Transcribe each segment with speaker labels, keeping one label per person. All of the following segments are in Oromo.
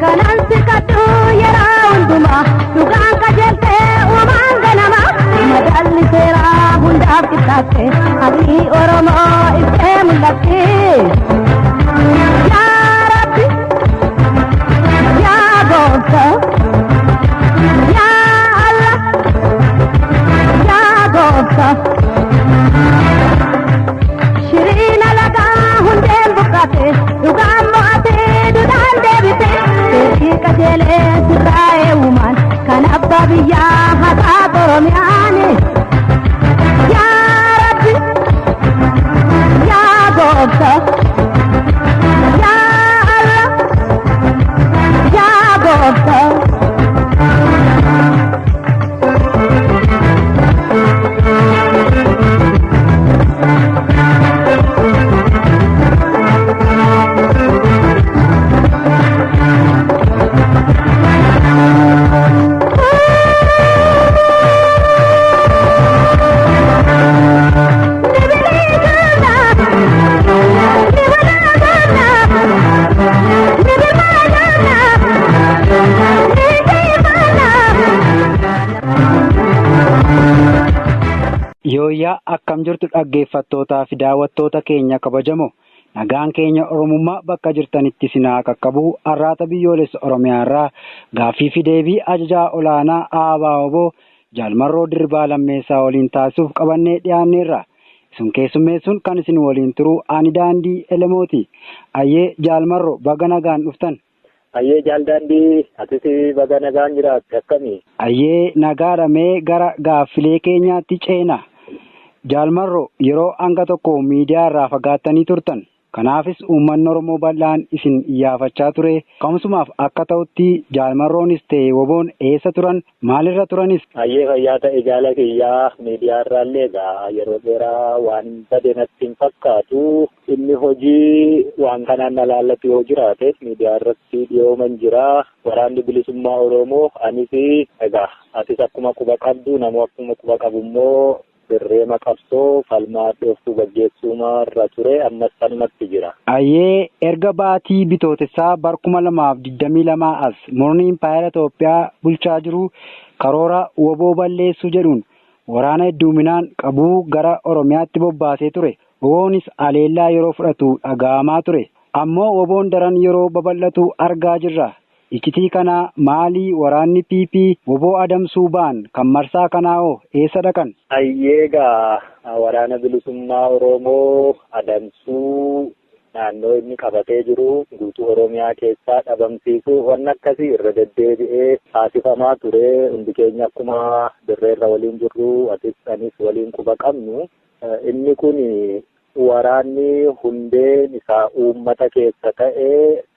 Speaker 1: Kanan si kadhu yeroo hundumaa dhugaan qajeeltee uumaan ganama madaalli seeraa hundaaf qixxaatte haqni Oromoo ibsee mul'atti. Yaa Rabbi, yaa Gooftaa, yaa Allah, yaa Gooftaa. Shiriina lagaa hundeen buqqaate dhugaan mo'atee dudaan deebite seerri qajeelee sirraa'ee uumaan kan abbaa biyyaa haqaa Oromiyaani. Yaa Rabbi, yaa Gooftaa, yaa Allah, yaa Gooftaa.
Speaker 2: Yooyyaa akkam jirtu dhaggeeffattootaa fi daawwattoota keenya kabajamoo nagaan keenya Oromummaa bakka jirtanitti isin haa qaqqabu. Arraata Biyyoolessa Oromiyaa irraa gaaffii fi deebii ajajaa olaanaa ABO Jaal Marroo Dirribaa Lammeessaa waliin taasisuuf qabannee dhiyaanneerra. Isin keessummeessuun kan isin waliin turu ani Daandii Elemooti. Ayyee Jaal Marroo baga nagaan dhuftan.
Speaker 3: Ayyee Jaal Daandii, atis baga nagaan jiraatte, akkami?
Speaker 2: Ayyee nagaadha mee gara gaaffilee keenyaatti ceena. Jaal Marroo yeroo hanga tokko miidiyaa irraa fagaattanii turtan. Kanaafis uummanni Oromoo bal'aan isin iyyaafachaa ture. Ka'umsumaaf akka ta'utti Jaal Marroonis ta'e WBOn eessa turan? Maalirra turanis?
Speaker 3: Ayyee fayyaa ta'e jaala kiyyaa miidiyaa irraallee egaa yeroo dheeraa waan bade natti hin fakkaatu. Inni hojii waan kanaan na laallatu yoo jiraate miidiyaa irratti dhiyooman jira. Waraanni Bilisummaa Oromoo anis egaa atis akkuma quba qabdu namu akkuma quba qabu immoo dirreema qabsoo falmaa hadhooftuu gaggeessuuma irra ture ammas sanumatti jira.
Speaker 2: Ayyee erga baatii Bitootessaa bar 2022 as murni impaayera Itoophiyaa bulchaa jiru karoora wbo balleessuu jedhuun waraana hedduuminaan qabuu gara Oromiyaatti bobbaasee ture. WBOnis haleellaa yeroo fudhatu dhaga'amaa ture. Ammoo WBOn daran yeroo babal'atu argaa jirra. Iccitii kanaa maalii waraanni PP wbo adamsuu ba'an kan marsaa kanaa hoo eessa dhaqan?
Speaker 3: Hayyee egaa Waraana Bilisummaa Oromoo adamsuu naannoo inni qabatee jiru guutuu Oromiyaa keessaa dhabamsiisuu wanni akkasii irra deddeebi'ee taasifamaa ture. Hundi keenya akkuma dirreerra waliin jirru atis anis waliin quba qabnu. Inni kun Waraanni hundeen isaa uummata keessa ta'e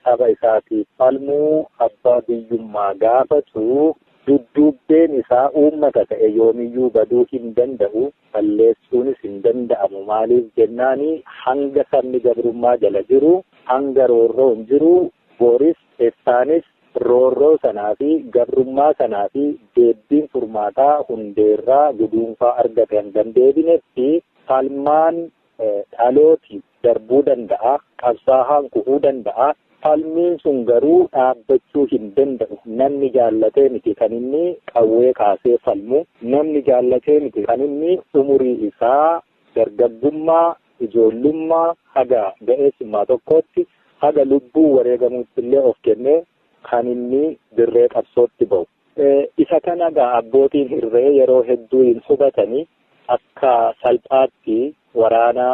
Speaker 3: saba isaatiif falmu, abbaa biyyummaa gaafatu, dudduubbeen isaa uummata ta'e yoomiyyuu baduu hin danda'u, balleessuunis hin danda'amu. Maaliif jennaan hanga sabni gabrummaa jala jiru, hanga roorroon jiru, boris iftaanis roorroo sanaa fi gabrummaa sanaa fi deebbiin furmaataa hundeerraa guduunfaa argate hanga hin deebinetti Falmaan dhalooti darbuu danda'a, qabsaahaan kufuu danda'a, falmiin sun garuu dhaabbachuu hin danda'u. Namni jaallatee miti kan inni qawwee kaasee falmu, namni jaallatee miti kan inni umurii isaa dargaggummaa, ijoollummaa haga ga'eessummaa tokkootti, haga lubbuu wareegamuutti illee of kennee kan inni dirree qabsootti ba'u. Isa kana egaa abbootiin irree yeroo hedduu hin hubatani. Akka salphaatti waraana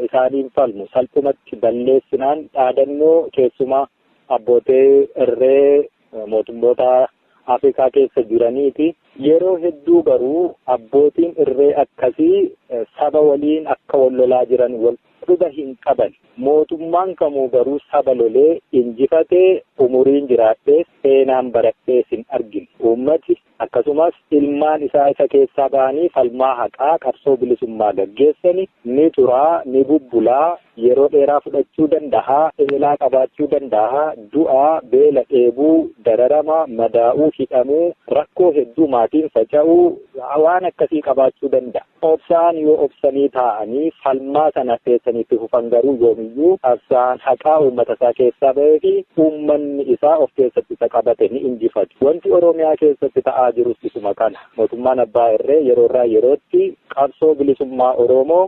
Speaker 3: isaaniin falmu salphumatti balleessinaan dhaadannoo keessumaa abbootee irree mootummoota Afrikaa keessa jiraniiti. Yeroo hedduu garuu abbootiin irree akkasii saba waliin akka wal lolaa jiran wal Quba hin qaban. Mootummaan kamuu garuu saba lolee injifatee umuriin jiraadhee seenaan baradhees hin argine. Uummati akkasumas ilmaan isaa isa keessaa ba'anii falmaa haqaa qabsoo bilisummaa gaggeessani ni turaa, ni bubbulaa, yeroo dheeraa fudhachuu danda'a, eelaa qabaachuu danda'a, du'aa, beela dheebuu, dararama, madaa'uu, hidhamuu, rakkoo hedduu maatiin faca'uu waan akkasii qabaachuu danda'a. Obsaan yoo obsanii taa'anii falmaa sana teessanii itti fufan garuu yoomiyyuu qabsaan haqaa uummata isaa keessaa ba'ee fi uummanni isaa of keessatti isa qabate ni injifatu. Wanti Oromiyaa keessatti ta'aa jirus isuma kana. Mootummaan Abbaa Irree yeroorraa yerootti qabsoo bilisummaa Oromoo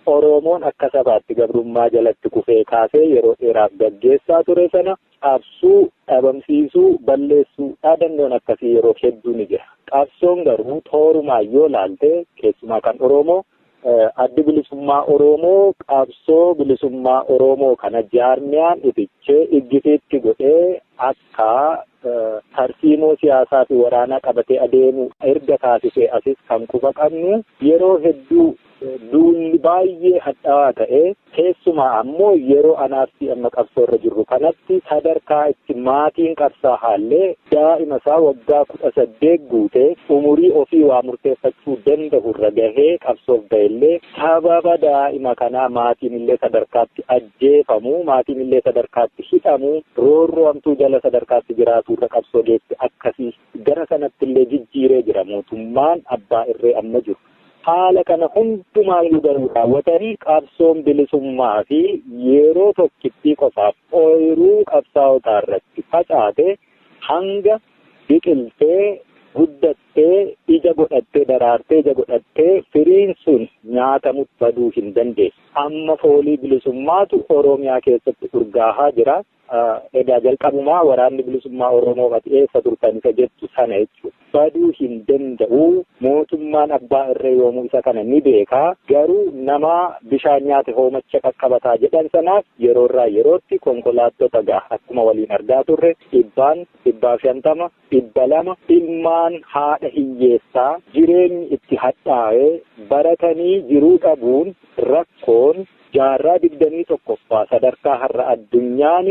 Speaker 3: Oromoon akka sabaatti gabrummaa jalatti kufee kaasee yeroo dheeraaf gaggeessaa ture sana cabsuu, dhabamsiisuu, balleessuu dhaadannoon akkasii yeroo hedduu ni jira. Qabsoon garuu toorumaan yoo laalte keessumaa kan Oromoo addi bilisummaa Oromoo qabsoo bilisummaa Oromoo kana jaarmiyaan itichee iggitiitti godhee akka tarsiimoo siyaasaa fi waraanaa qabatee adeemu erga taasisee asis kan quba qabnu yeroo hedduu duulli baay'ee hadhaawaa ta'e keessumaa ammoo yeroo anaaf amma qabsoo irra jirru kanatti sadarkaa itti maatiin qabsaa'aallee daa'ima isaa waggaa 18 guutee umurii ofii waa murteeffachuu danda'u irra gahee qabsoof ba'ellee sababa daa'ima kanaa maatiin illee sadarkaatti ajjeefamu, maatiin illee sadarkaatti hidhamu, roorroo hamtuu jala sadarkaatti jiraatu irra qabsoo geesse akkasii gara sanatti illee jijjiiree jira mootummaan abbaa irree amma jiru. Haala kana hundumaayyuu garuu raawwatanii qabsoon bilisummaa fi yeroo tokkittii qofaaf ooyiruu qabsaa'otaa irratti facaate hanga biqiltee guddattee ija godhattee daraartee ija godhattee firiin sun nyaatamutti baduu hin dandeessu. Amma foolii bilisummaatu Oromiyaa keessatti urgaahaa jira. Egaa jalqabumaa waraanni bilisummaa Oromoo ati eessa turtan isa jettu sana jechuudha. Baduu hin danda'u. Mootummaan abbaa irree yoomuu isa kana ni beeka. Garuu nama bishaan nyaate hoomacha qaqqabataa jedhan sanaaf yeroorraa yerootti konkolaattota ga'a akkuma waliin argaa turre dhibbaan, 150, 200 ilmaan haadha hiyyeessaa jireenyi itti hadhaa'ee baratanii jiruu dhabuun rakkoon jaarraa 21ffaa sadarkaa har'a addunyaan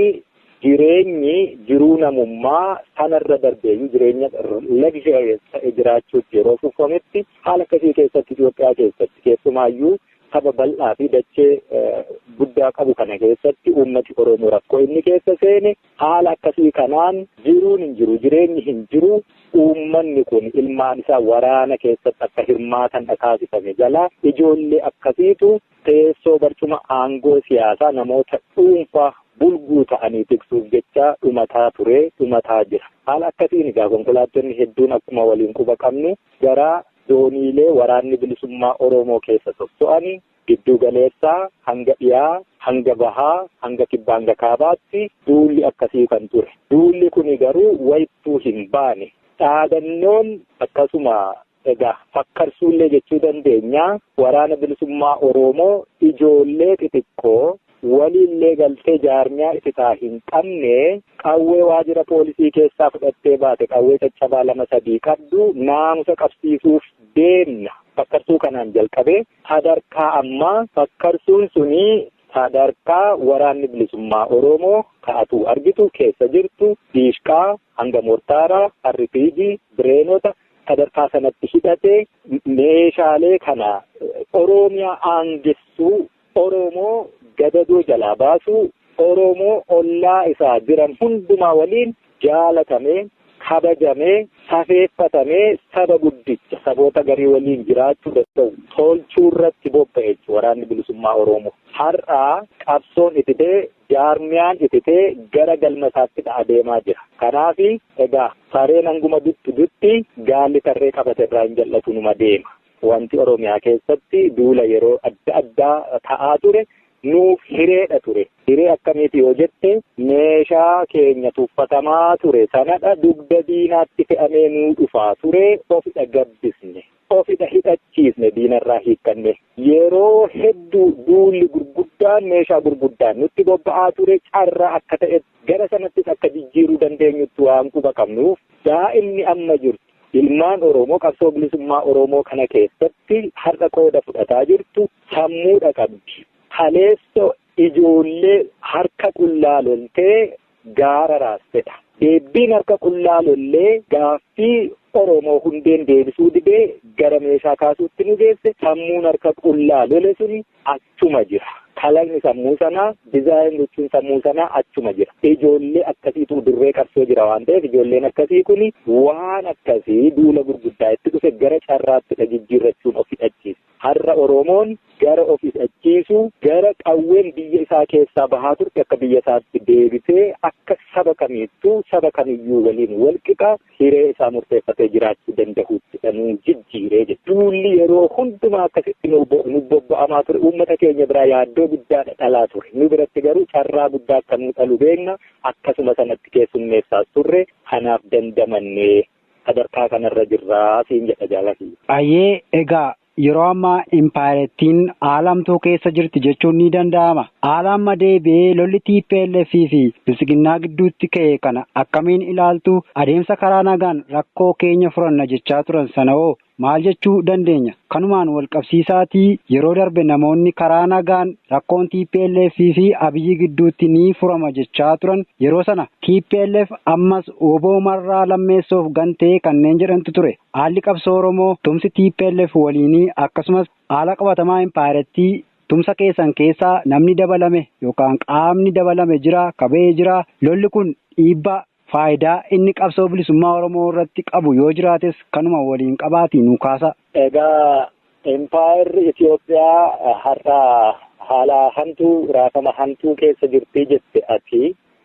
Speaker 3: jireenyi jiruu namummaa sanarra darbeeyyuu jireenya luxurious ta'e jiraachuutti yeroo fufametti haala akkasii keessatti Itoophiyaa keessatti keessumaayyuu saba bal'aa fi dachee guddaa qabu kana keessatti uummati Oromoo rakkoo inni keessa seene haala akkasii kanaan jiruun hin jiru, jireenyi hin jiru. Uummanni kun ilmaan isaa waraana keessatti akka hirmaatan taasifame jala ijoollee akkasiitu teessoo barcuma aangoo siyaasaa namoota dhuunfaa bulguu ta'anii tiksuuf jecha dhumataa ture, dhumataa jira. Haala akkasiin egaa konkolaattonni hedduun akkuma waliin quba qabnu gara zooniilee waraanni bilisummaa Oromoo keessa socho'anii gidduu galeessaa hanga dhiyaa, hanga bahaa, hanga kibbaa, hanga kaabaatti duulli akkasii kan ture. Duulli kuni garuu wayittuu hin baane. Dhaadannoon akkasuma egaa fakkarsuullee jechuu dandeenya waraana bilisummaa Oromoo ijoollee xixiqqoo waliillee galtee jaarmiyaa ititaa hin qabne qawwee waajjira poolisii keessaa fudhattee baate qawwee caccabaa 2-3 qabdu naamusa qabsiisuuf deemna. Fakkarsuu kanaan jalqabee sadarkaa ammaa fakkarsuun suni sadarkaa waraanni bilisummaa Oromoo ka'atu argitu keessa jirtu diishqaa hanga mortaaraa, RPG, bireenota sadarkaa sanatti hidhatee meeshaalee kana Oromiyaa aangessuu, Oromoo gadadoo jalaa baasuu, Oromoo ollaa isaa jiran hundumaa waliin jaalatamee, kabajamee, safeeffatamee saba guddicha saboota garii waliin jiraachuu danda'u tolchuu irratti bobba'e jechuudha waraanni bilisummaa Oromoo. Har'aa qabsoon ititee jaarmiyaan ititee gara galma isaatti adeemaa jira. Kanaaf egaa sareen hanguma duttu dutti gaalli tarree qabate irraa hin jal'atu numa deema. Wanti Oromiyaa keessatti duula yeroo adda addaa ta'aa ture nuuf hireedha ture. Hiree akkamiiti yoo jette meeshaa keenya tuffatamaa ture sanadha dugda diinaatti fe'amee nuu dhufaa ture ofidha gabbisne. Ofidha hidhachiisne diinarraa hiikkanne. Yeroo hedduu duulli gurguddaan meeshaa gurguddaan nutti bobba'aa ture carraa akka ta'e gara sanattis akka jijjiiruu dandeenyutti waan quba qabnuuf daa'imni amma jirtu ilmaan Oromoo qabsoo bilisummaa Oromoo kana keessatti har'a qooda fudhataa jirtu sammuudha qabdi. Kaleessa ijoollee harka qullaa loltee gaara raastedha. Deebbiin harka qullaa lollee gaaffii Oromoo hundeen deebisuu didee gara meeshaa kaasuutti nu geesse sammuun harka qullaa lole suni achuma jira. Kalaqni sammuu sanaa, dizaayin gochuun sammuu sanaa achuma jira. Ijoollee akkasiitu dirree qabsoo jira waan ta'eef ijoolleen akkasii kun waan akkasii duula gurguddaa itti dhufe gara carraattidha jijjiirrachuun of hidhachiisa. Har'a Oromoon gara of hidhachiisu, gara qawween biyya isaa keessaa bahaa turte akka biyya isaatti deebisee akka saba kamiittuu saba kamiyyuu waliin wal qixa hiree isaa murteeffatee jiraachuu danda'utti nu jijjiiree jechuudha. Duulli yeroo hundumaa akkasitti nu bobba'amaa ture uummata keenya biraa yaaddoo guddaadha dhalaa ture. Nu biratti garuu carraa guddaa akka nu dhalu beekna akkasuma sanatti keessummeessaas turre kanaaf dandamannee sadarkaa kanarra jirraa siin jedha jaalati.
Speaker 2: Ayyee egaa yeroo ammaa impaayirettiin haala hamtuu keessa jirti jechuun ni danda'ama. Haala amma deebi'ee lolli TPLF fi Bilisiginnaa gidduutti ka'e kana akkamiin ilaaltu adeemsa karaa nagaan rakkoo keenya furanna jechaa turan sana hoo maal jechuu dandeenya? Kanumaan wal qabsiisaatii yeroo darbe namoonni karaa nagaan rakkoon TPLF fi Abiyyi gidduutti ni furama jechaa turan yeroo sana TPLF ammas oboo marraa lammeessoof gantee kanneen jedhantu ture. Haalli qabsoo Oromoo tumsi TPLF waliinii akkasumas haala qabatamaa impaayirettii tumsa keessan keessaa namni dabalame yookaan qaamni dabalame jira kabee jira lolli kun dhiibbaa faayidaa inni qabsoo bilisummaa Oromoo irratti qabu yoo jiraates kanuma waliin qabaatii nu kaasa.
Speaker 3: Egaa impaayerri Itoophiyaa har'a haala hamtuu raafama hamtuu keessa jirti jette ati.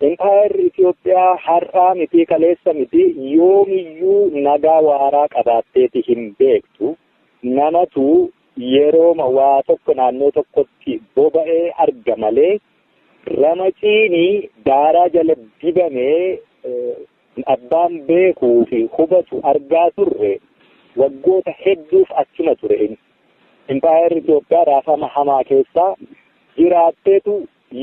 Speaker 3: Impaayerri Itoophiyaa har'aa miti kaleessa miti yoomiyyuu nagaa waaraa qabaatteeti hin beektu. Namatu yerooma waa tokko naannoo tokkotti boba'ee arga malee ramaciini daaraa jala dibamee abbaan beekuu fi hubatu argaa turre waggoota hedduuf achuma ture inni. Impaayerri Itoophiyaa raafama hamaa keessaa jiraatteetu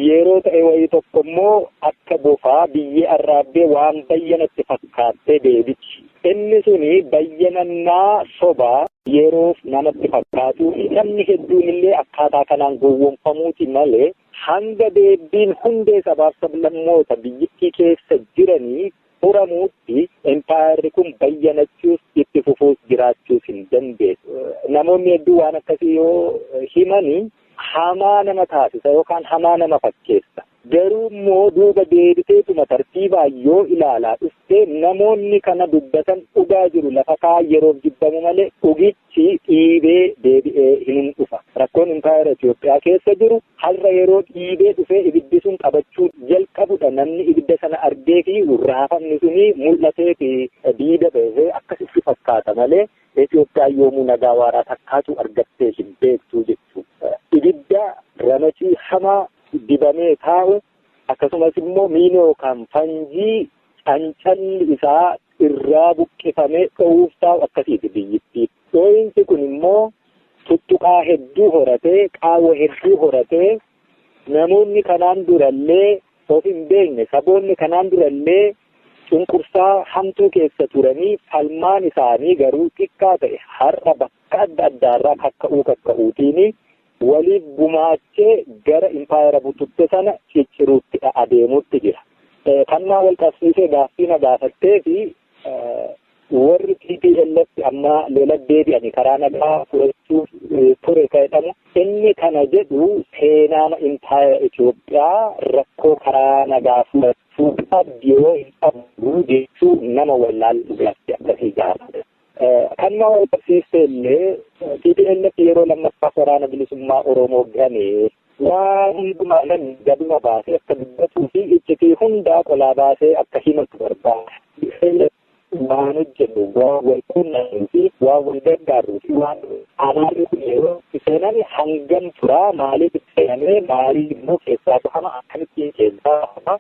Speaker 3: yeroo ta'e wayii tokko immoo akka bofaa biyyee arraabbee waan bayyanatti fakkaattee deebiti. Inni suni bayyanannaa sobaa yeroof namatti fakkaatuu fi namni hedduun illee akkaataa kanaan gowwoomfamuuti malee hanga deebiin hundee sabaaf sablammoota biyyittii keessa jiranii furamuutti impaayerri kun bayyanachuus itti fufuus jiraachuus hin dandeessu. Namoonni hedduu waan akkasii yoo himanii hamaa nama taasisa yookaan hamaa nama fakkeessa. Garuu immoo duuba deebiteetuma tartiibaan yoo ilaalaa dhuftee namoonni kana dubbatan dhugaa jiru lafa kaa yeroof jibbamu malee dhugichi dhiibee deebi'ee hin dhufa. Rakkoon impaayera Itoophiyaa keessa jiru har'a yeroo dhiibee dhufee ibiddi sun qabachuu jalqabudha. Namni ibidda sana argee fi raafamni suni mul'atee fi diida ba'ee akkasitti fakkaata malee Itoophiyaan yoomuu nagaa waaraa takkaatu argattee hin beektu jechuudha. Ibidda ramacii hamaa dibamee taa'u akkasumas immoo miinoo yookaan fanjii cancalli isaa irraa buqqifamee dho'uuf taa'u akkasiiti biyyittii. Dho'iinsi kun immoo tuttuqaa hedduu horatee qaawwa hedduu horatee namoonni kanaan durallee of hin beekne saboonni kanaan durallee cunqursaa hamtuu keessa turanii falmaan isaanii garuu xiqqaa ta'e har'a bakka adda addaarraa kakka'uu kakka'uutiin waliif gumaachee gara impaayera bututte sana cicciruutti adeemuutti jira. Kanumaa wal qabsiisee gaaffii na gaafattee fi warri TPLF amma lola deebi'anii karaa nagaa furachuuf ture kan jedhamu inni kana jedhu seenaama impaayera Itoophiyaa rakkoo karaa nagaa furachuu qabdi yoo hin qabdu jechuu nama wallaallu gaaffii akkasii gaafata. Kanuma wal qabsiistee illee TPLF yeroo lammaffaaf waraana bilisummaa Oromoo ganee waan hundumaa namni gaduma baasee akka dubbatuu fi iccitii hundaa qolaa baasee akka himatu barbaada. Waan hojjennu waan wal quunnamuu fi waan wal gargaaruu fi waan araarri kun yeroo itti seename hangam turaa maaliif itti seename maaliif immoo keessaa bahama akkamittiin keessaa bahama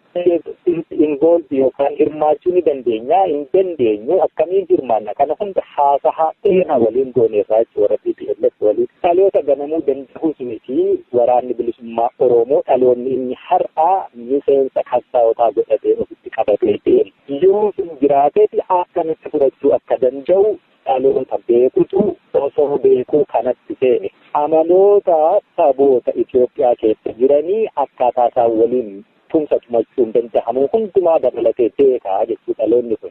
Speaker 3: involve yookaan hirmaachuu ni dandeenya hin dandeenyu akkamiin hirmaanna kana hunda haasahaa dheeraa waliin gooneerraa jechuudha warra TPLF waliin. Dhaloota ganamuu danda'us miti waraanni bilisummaa Oromoo dhaloonni inni har'aa miseensa qabsaa'otaa godhatee ofitti qabatee deema. Yoo sun jiraateeti akkamitti fudhachuu akka danda'u Dhaloota beekutu osoo beekuu kanatti seene. Amaloota saboota Itoophiyaa keessa jiranii akkaataa isaan waliin tumsa tumachuun danda'amu hundumaa dabalatee beekaa jechuu dhaloonni kun.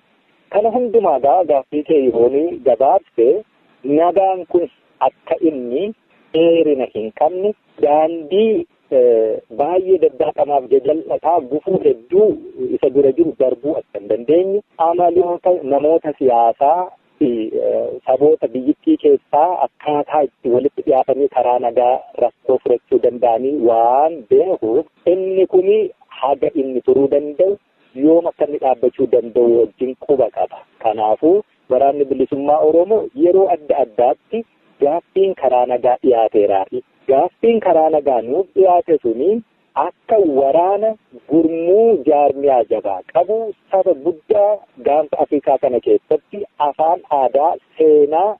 Speaker 3: Kana hundumaa gaa gaaffii kee yoonii gabaabse, nagaan kun akka inni dheerina hin qabne, daandii baay'ee daddaaqamaaf jajal'ataa gufuu hedduu isa dura jiru darbuu akka hin dandeenye, amaloota namoota siyaasaa fi saboota biyyittii keessaa akkaataa itti walitti dhiyaatanii karaa nagaa rakkoo furachuu danda'anii waan beekuuf, inni kun haga inni turuu danda'u, yoom akka inni dhaabbachuu danda'u wajjin quba qaba. Kanaafuu Waraanni Bilisummaa Oromoo yeroo adda addaatti gaaffiin karaa nagaa dhiyaateeraafi. Gaaffiin karaa nagaa nuuf dhiyaate suni akka waraana gurmuu jaarmiyaa jabaa qabu, saba guddaa gaanfa Afrikaa kana keessatti afaan, aadaa, seenaa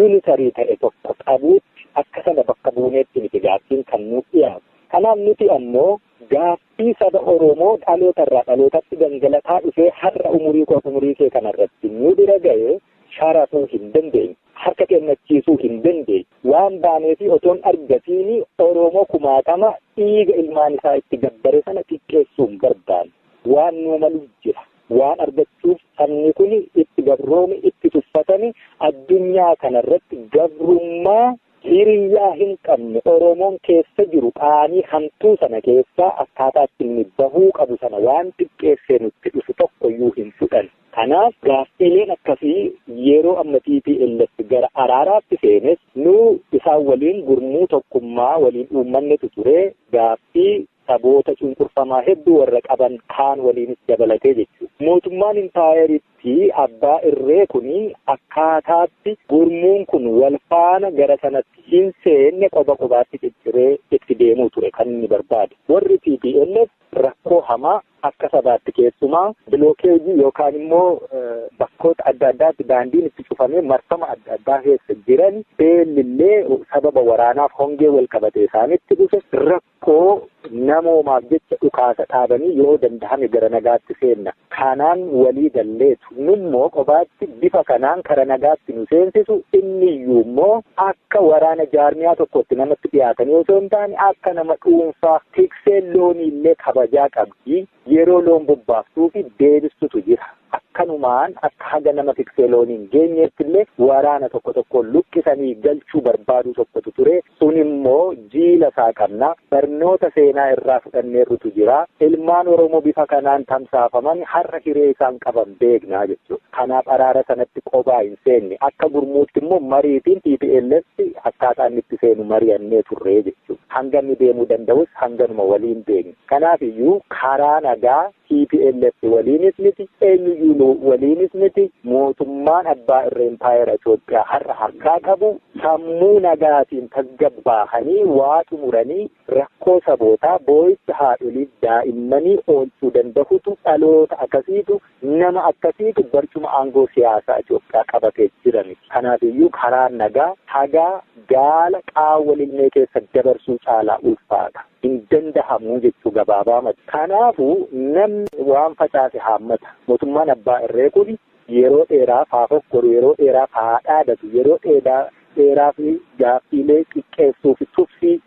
Speaker 3: unitary ta'e tokko qabuutti akka sana bakka buuneetti miti gaaffiin kan nuuf dhiyaatu. Kanaaf nuti ammoo gaaffii saba Oromoo dhaloota irraa dhalootatti gangalataa dhufee har'a umurii koo umurii kee kanarratti nu bira ga'e sharafuu hin dandeenye. Harka kennachiisuu hin dandeenye. Waan baaneefi otoon argatiini Oromoo kumaatama dhiiga ilmaan isaa itti gabbare sana xiqqeessuu hin barbaannu. Waan nuu malu jira. Waan argachuuf sabni kun itti gabroome, itti tuffatame, addunyaa kanarratti gabrummaa hiriyyaa hin qabne Oromoon keessa jiru qaanii hamtuu sana keessaa akkaataa itti inni bahuu qabu sana waan xiqqeessee nutti dhufu tokkoyyuu hin fudhannu. Kanaaf gaaffiileen akkasii yeroo amma tplf gara araaraatti seenes nu isaan waliin gurmuu tokkummaa waliin uummannetu ture, gaaffii saboota cunqurfamaa hedduu warra qaban kaan waliinis dabalatee jechuudha. Mootummaan impaayerittii abbaa irree kun akkaataatti gurmuun kun wal faana gara sanatti hin seenne qoba qobaatti cicciree itti deemuu ture kan inni barbaade. Warri tplf rakkoo hamaa akka sabaatti keessumaa bilookeejii yookaan immoo bakkoota adda addaatti daandiin itti cufamee marfama adda addaa keessa jiran, beellillee sababa waraanaaf hongee wal qabatee isaanitti dhufe, rakkoo namoomaaf jecha dhukaasa dhaabanii yoo dandahame gara nagaatti seenna. Kanaan walii galleetu. Nummoo qobaatti bifa kanaan kara nagaatti nu seensisu, inniyyuu immoo akka waraana jaarmiyaa tokkotti namatti dhiyaatanii osoo hin taane akka nama dhuunfaa, tikseen looniillee kabajaa qabdi, yeroo loon bobbaaftuu fi deebistutu jira. Akkanumaan akka haga nama tiksee loonii hin geenyeettillee waraana tokko tokkoon luqqisanii galchuu barbaaduu tokkotu ture. Sun immoo jiila isaa qabna. Barnoota seenaa irraa fudhanneerrutu jira. Ilmaan Oromoo bifa kanaan tamsaafaman har'a hiree isaan qaban beekna jechuudha. Kanaaf araara sanatti qobaa hin seenne. Akka gurmuutti immoo mariitiin tplf akkaataa inni itti seenu mari'annee turre jechuudha. Hanga inni deemuu danda'us hanganuma waliin beekna. Kanaaf iyyuu karaa nagaa tplf waliinis miti, eenyuyyuu waliinis miti, mootummaan abbaa irree impaayera Itoophiyaa har'a harkaa qabu sammuu nagaatiin tasgabbaahanii waa xumuranii rakkoo sabootaa, boo'icha haadholiif daa'immanii oolchuu dandahutu, dhaloota akasiitu, nama akkasiitu barcuma aangoo siyaasaa Itoophiyaa qabatee jira miti. Kanaaf iyyuu karaan nagaa hagaa gaala qaawwa lilmee keessa dabarsuu caalaa ulfaata. Hin dandahamu jechuu gabaabaamatti. Kanaafu namni waan facaase haammata. Mootummaan abbaa irree kun yeroo dheeraaf haa fokkoru, yeroo dheeraaf haa dhaadatu, yeroo dheeraaf gaaffiilee xiqqeessuu fi tuffii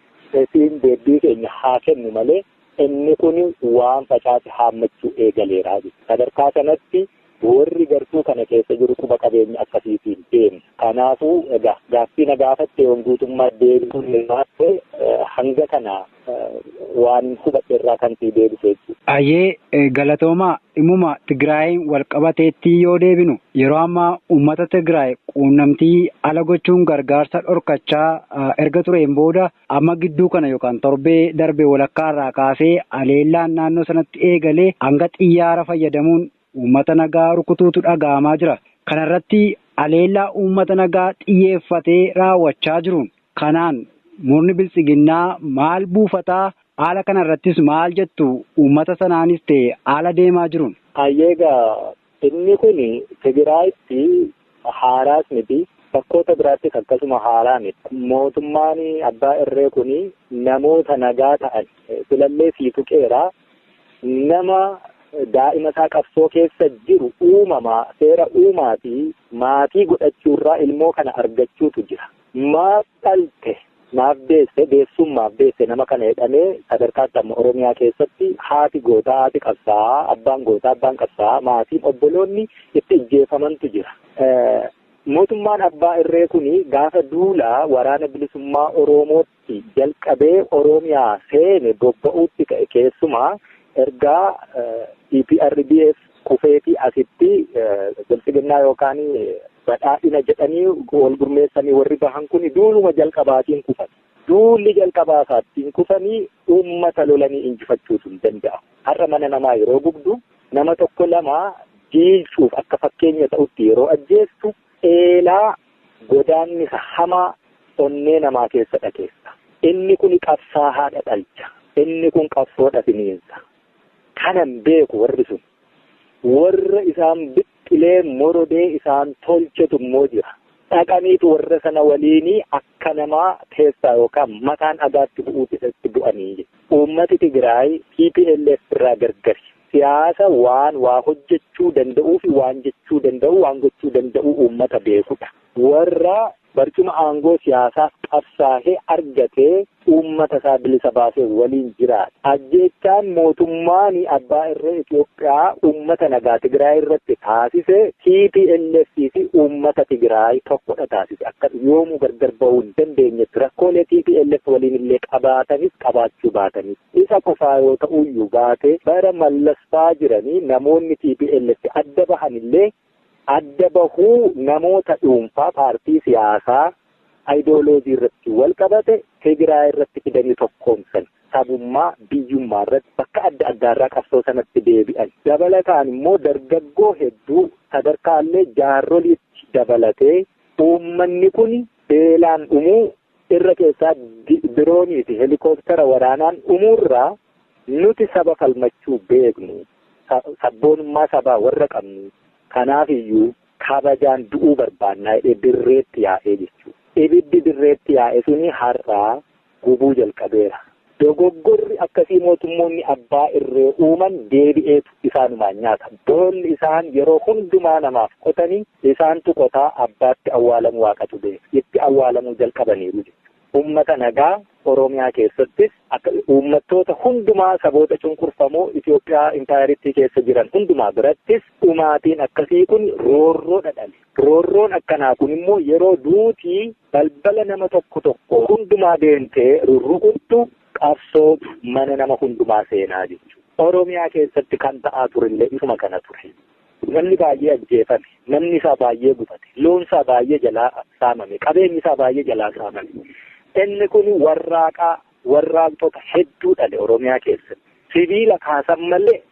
Speaker 3: siin deebbii keenya haa kennu malee inni kun waan facaase haammachuu eegaleera jechuudha. Sadarkaa sanatti warri gartuu kana keessa jiru quba qabeenya akkasiitiin deemna. Kanaafuu egaa gaaffii na gaafatte yoon guutummaa deebisuu baadhe hanga kana waan hubadhe irraa kan sii deebise jechuudha.
Speaker 2: Hayyee, galatoomaa. Dhimuma Tigraayiin wal qabateetti yoo deebinu, yeroo ammaa uummata Tigraay quunnamtii ala gochuun gargaarsa dhorkachaa erga tureen booda amma gidduu kana yookaan torbee darbe walakkaa irraa kaasee haleellaan naannoo sanatti eegalee hanga xiyyaara fayyadamuun uummata nagaa rukutuutu dhaga'amaa jira. Kanarratti haleellaa uummata nagaa xiyyeeffatee raawwachaa jiruun kanaan murni biltsiginnaa maal buufataa? Haala kanarrattis maal jettu uummata sanaanis ta'e haala deemaa jiruun?
Speaker 3: Hayyee, egaa inni kun Tigraayitti haaraas miti, bakkoota biraattis akkasuma haaraa miti. Mootummaan abbaa irree kun namoota nagaa ta'an filallee sii tuqeera. Nama daa'ima isaa qabsoo keessa jiru uumamaa seera uumaa fi maatii godhachuurraa ilmoo kana argachuutu jira. Maaf dhalte, maaf deesse, deessummaaf deesse nama kana jedhamee sadarkaatti amma Oromiyaa keessatti haati gootaa, haati qabsaa'aa, abbaan gootaa, abbaan qabsaa'aa, maatiin obboloonni itti ijjeefamantu jira. Mootummaan abbaa irree kuni gaafa duulaa waraana bilisummaa Oromootti jalqabee Oromiyaa seene bobba'uutti ka'e, keessumaa ergaa EPRDF kufeetii asitti bilxiginnaa yookaan badhaadhina jedhanii wal gurmeessanii warri bahan kun duuluma jalqabaatiin kufan. Duulli jalqabaa isaattiin kufanii uummata lolanii injifachuutu hin danda'amu. Har'a mana namaa yeroo gubdu, nama tokko lama jiilchuuf akka fakkeenya ta'utti yeroo ajjeestu, eelaa godaannisa hamaa onnee namaa keessa dhakeessa. Inni kun qabsaa haadha dhalcha. Inni kun qabsoodha finiinsa. Kanan beeku warri sun. Warra isaan biqilee morodee isaan tolchetu immoo jira. Dhaqaniitu warra sana waliinii akka namaa keessaa yookaan mataan dhagaatti bu'uutti itti bu'anii. Uummati Tigraay TPLF irraa gargari. Siyaasa waan waa hojjechuu danda'uu fi waan jechuu danda'u, waan gochuu danda'u uummata beekudha. Warra barcuma aangoo siyaasaaf qabsaa'ee argatee uummata isaa bilisa baasee waliin jiraata. Ajjeechaan mootummaan abbaa irree Itoophiyaa uummata nagaa Tigraay irratti taasise TPLF fi uummata Tigraay tokkodha taasise. Akka yoomuu gargar bahuu hin dandeenyetti rakkoolee TPLF waliin illee qabaatanis qabaachuu baatanis. Isa qofaa yoo ta'uyyuu baate, bara Mallasfaa jiranii namoonni TPLF adda bahanillee adda bahuu namoota dhuunfaa, paartii siyaasaa, ayidooloojii irratti wal qabate Tigraay irratti fidanii tokkoomsan, sabummaa biyyummaa irratti bakka adda addaarraa qabsoo sanatti deebi'an. Dabalataan immoo dargaggoo hedduu sadarkaallee jaarroliitti dabalatee uummanni kun beelaan dhumuu irra keessaa diroonii fi helikooптara waraanaan dhumuurraa, nuti saba falmachuu beeknu, sabboonummaa sabaa warra qabnu, kanaaf iyyuu kabajaan du'uu barbaannaa jedhee dirreetti yaa'ee jechuudha. Ibiddi dirreetti yaa'e suni har'aa gubuu jalqabeera. Dogoggorri akkasii mootummoonni abbaa irree uuman deebi'eetu isaanumaan nyaata. Boolli isaan yeroo hundumaa namaaf qotanii isaantu qotaa abbaatti awwaalamu waaqatu beeka. Itti awwaalamuu jalqabaniiru jechuudha. Uummata nagaa Oromiyaa keessattis akka uummattoota hundumaa saboota cunqurfamoo Itoophiyaa impaayeritti keessa jiran hundumaa birattis dhumaatiin akkasii kun roorroo dhadhale. Roorroon akkanaa kun immoo yeroo duutii balbala nama tokko tokko hundumaa deemtee rurrukuttu qabsootu mana nama hundumaa seenaa jechuudha. Oromiyaa keessatti kan ta'aa turellee isuma kana ture. Namni baay'ee ajjeefame, namni isaa baay'ee gubate, loon isaa baay'ee jalaa saamame, qabeenyi isaa baay'ee jalaa saamame. Inni kun warraaqaa warraaqtota hedduu dhale Oromiyaa keessatti. Sibiila kaasan malee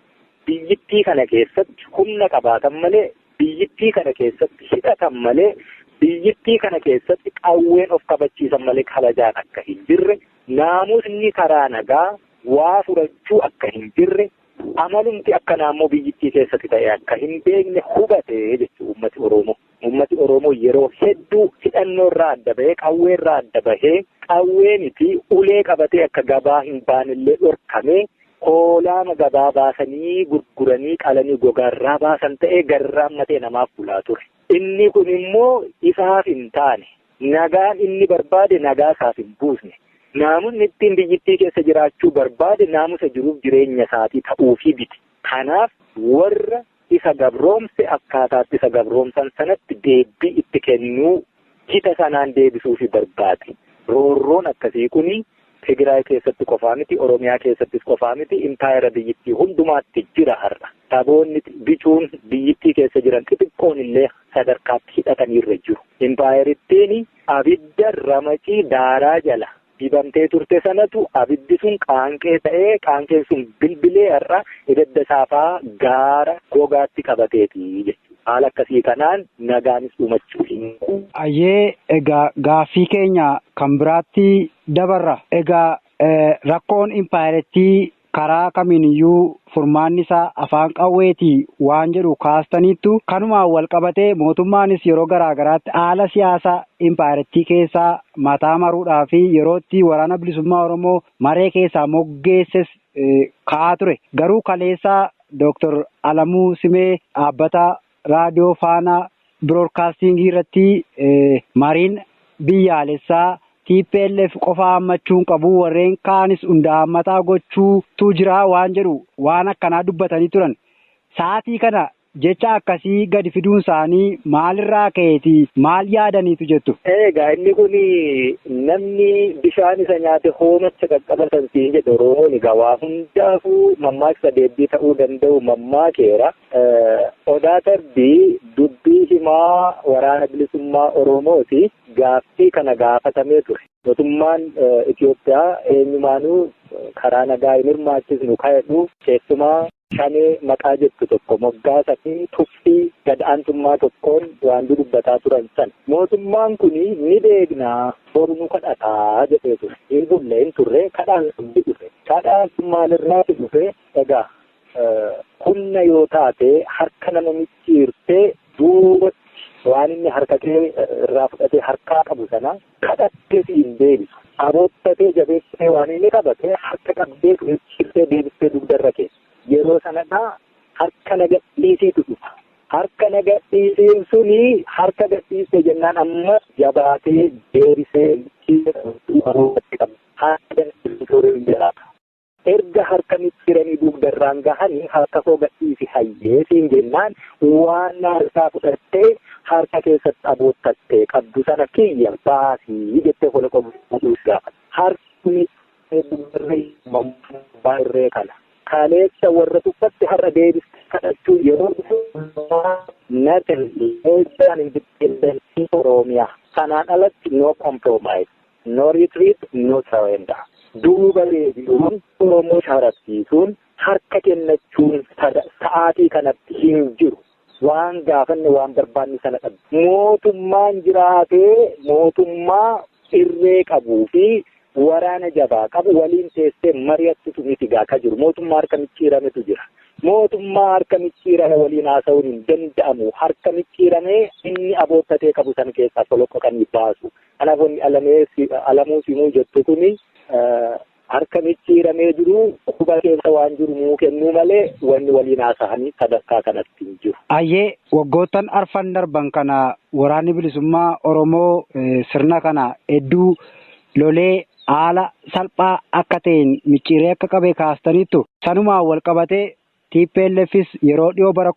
Speaker 3: biyyittii kana keessatti, humna qabaatan malee biyyittii kana keessatti, hidhatan malee biyyittii kana keessatti, qawween of kabachiisan malee kabajaan akka hin jirre, naamusni karaa nagaa waa furachuu akka hin jirre, amalumti akkanaa immoo biyyittii keessatti ta'e akka hin beekne hubate jechuudha uummati Oromoo. Uummati Oromoo yeroo hedduu hidhannoo irraa adda bahee, qawwee irraa adda bahee, qawwee miti ulee qabatee akka gabaa hin baanellee dhorkamee, hoolaama gabaa baasanii gurguranii qalanii gogaarraa baasan ta'ee garraammatee namaaf bulaa ture. Inni kun immoo isaaf hin taane, nagaan inni barbaade nagaa isaaf hin buusne. Naamusni ittiin biyyittii keessa jiraachuu barbaade naamusa jiruuf jireenya isaatii ta'uufii biti. Kanaaf warra isa gabroomse akkaataatti isa gabroomsan sanatti deebbii itti kennuu, hita sanaan deebisuufi barbaade. Roorroon akkasii kuni Tigraay keessatti qofaa miti, Oromiyaa keessattis qofaa miti, impaayera biyyittii hundumaatti jira har'a. Saboonni bicuun biyyittii keessa jiran xixiqqoon illee sadarkaatti hidhataniirra jiru. Impaayerittiin abidda ramacii daaraa jala dibamtee turte sanatu abiddi sun qaanqee ta'ee, qaanqeen sun bilbilee har'a ibidda saafaa gaara gogaatti qabateeti jechuudha. Haala akkasii kanaan nagaanis dhumachuu hin
Speaker 2: Ayyee, egaa gaaffii keenya kan biraatti dabarra. Egaa rakkoon impaayerettii karaa kamiiniyyuu furmaanni isaa afaan qawweetii waan jedhu kaastaniittu, kanumaan wal qabatee mootummaanis yeroo garaa garaatti haala siyaasaa impaayerettii keessaa mataa maruudhaa fi yerootti waraana bilisummaa Oromoo maree keessaa moggeesses ka'aa ture. Garuu kaleessaa Dooktor Alamuu Simee dhaabbata raadiyoo Faanaa Biroodkaastingii irratti mariin biyyaalessaa TPLF qofa hammachuu hin qabu, warreen kaanis hunda hammataa gochuutu jira waan jedhu waan akkanaa dubbatanii turan. Sa'aatii kana jecha akkasii gadi fiduun isaanii maalirraa ka'eeti, maal yaadaniitu jettu?
Speaker 3: Egaa inni kun namni bishaan isa nyaate hoomacha qaqqabatan siin jedhe Oromoon. Egaa waa hundaafuu mammaaksa deebii ta'uu danda'u mammaakeera. Odaa Tarbii dubbii himaa Waraana Bilisummaa Oromooti, gaaffii kana gaafatamee ture. Mootummaan Itoophiyaa eenyumaanuu karaa nagaa hin hirmaachisnu ka'edhu, keessumaa Shanee maqaa jettu tokko moggaasa fi tuffii gad aantummaa tokkoon waan dudubbataa turan sana. Mootummaan kun ni beeknaa, boru nu kadhataa jedhee ture. Hin bulle, hin turre, kadhaan sun ni dhufe. Kadhaan sun maalirraati dhufe? Egaa humna yoo taate harka nama micciirtee duubatti waan inni harka kee irraa fudhatee harkaa qabu sana kadhattee si hin deebisu. Aboottatee jabeessee waan inni qabate harka qabdee micciirtee deebistee dugdarra keessa. Yeroo sanadhaa harka na gadhiisiitu dhufa. Harka na gadhiisiin suni harka gadhiiste jennaan amma jabaatee deebisee micciiree qaba. Harka gadhiisuu jiraata. Erga harka micciiranii dugdarraan gahanii harka koo gadhiisi hayyee siin jennaan, waan harkaa fudhattee harka keessatti aboottattee qabdu sana kiyya baasii jettee holoqa guutuu gaafata. Harki dugdarra irree kana. Kaleessa warra tuffatte har'a deebistee kadhachuu yeroo dhufu, nothing less than independence Oromiyaa. Kanaan alatti no compromise, no retreat, no surrender. Duuba deebi'uun, Oromoo sharafsiisuun, harka kennachuun sa'aatii kanatti hin jiru. Waan gaafanne, waan barbaanne sana dhabu. Mootummaan jiraatee mootummaa irree qabuu fi waraana jabaa qabu waliin teessee mari'attutu miti gaa ka jiru. Mootummaa harka micciirametu jira. Mootummaa harka micciirame waliin haasa'uun hin danda'amu. Harka micciiramee inni aboottatee qabu sana keessaa soloqqoqanii baasu. Kanaaf wanni Alamuu Simuu jettu kuni harka micciiramee jiru, quba keessa waan jiru nuu kennuu malee wanni waliin haasa'anii sadarkaa kanatti hin jiru.
Speaker 2: Ayyee, waggoottan arfan darban kana Waraanni Bilisummaa Oromoo sirna kana hedduu lolee haala salphaa akka ta'een micciiree akka qabe kaastaniittu. Sanumaan wal qabatee TPLFis yeroo dhiyoo bara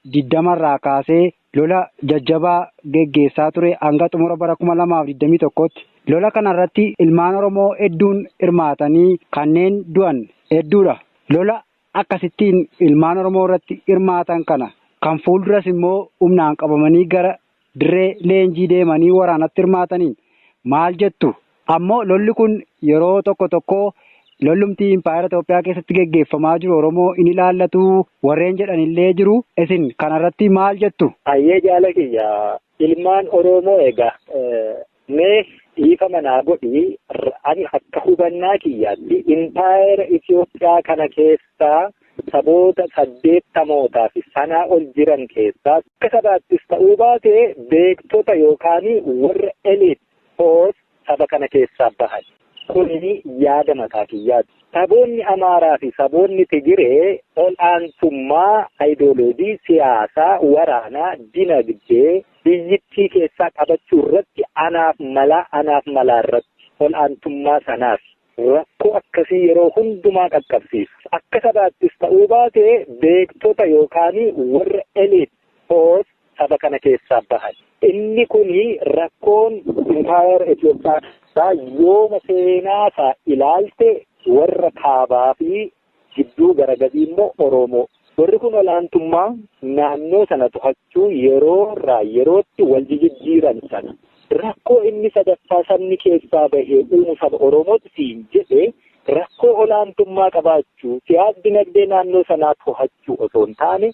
Speaker 2: 2020rraa kaasee lola jajjabaa geggeessaa ture hanga xumura bara 2021tti. Lola kanarratti ilmaan Oromoo hedduun hirmaatanii kanneen du'an hedduudha. Lola akkasittiin ilmaan Oromoo irratti hirmaatan kana kan fuulduras immoo humnaan qabamanii gara dirree leenjii deemanii waraanatti hirmaataniin maal jettu? Ammoo lolli kun yeroo tokko tokko lollumti impaayera Itoophiyaa keessatti geggeeffamaa jiru Oromoo in ilaallatu warreen jedhanillee jiru. Isin kanarratti maal jettu?
Speaker 3: Hayyee, jaala kiyya, ilmaan Oromoo egaa mee dhiifama naa godhi, ani akka hubannaa kiyyaatti impaayera Itoophiyaa kana keessaa saboota 80mootaa fi sanaa ol jiran keessaa akka sabaattis ta'uu baate beektota yookaan warra elite hoos saba kana keessaa bahan. Kuni yaada mataa kiyyaati. Saboonni Amaaraa fi saboonni Tigiree ol aantummaa ayidooloojii siyaasaa, waraanaa, dinagdee biyyittii keessaa qabachuu irratti anaaf malaa irratti ol aantummaa sanaaf rakkoo akkasii yeroo hundumaa qaqqabsiisu. Akka sabaattis ta'uu baate beektota yookaan warra elite hoos saba kana keessaa bahan. Inni kuni rakkoon impaayera Itoophiyaa keessaa yooma seenaasaa ilaalte warra kaabaa fi gidduu gara gadii immoo Oromoo. Warri kun olaantummaa naannoo sana to'achuu yeroo irraa yerootti wal jijjiiran sana. Rakkoo inni sadaffaa sabni keessaa bahee uumu saba Oromooti siin jedhe, rakkoo olaantummaa qabaachuu siyaas dinagdee naannoo sanaa to'achuu osoo hin taane,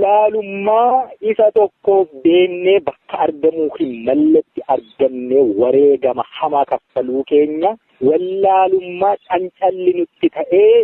Speaker 3: wallaalummaa isa tokkoof deemnee bakka argamuu hin malletti argamnee wareegama hamaa kaffaluu keenya, wallaalummaa cancalli nutti ta'ee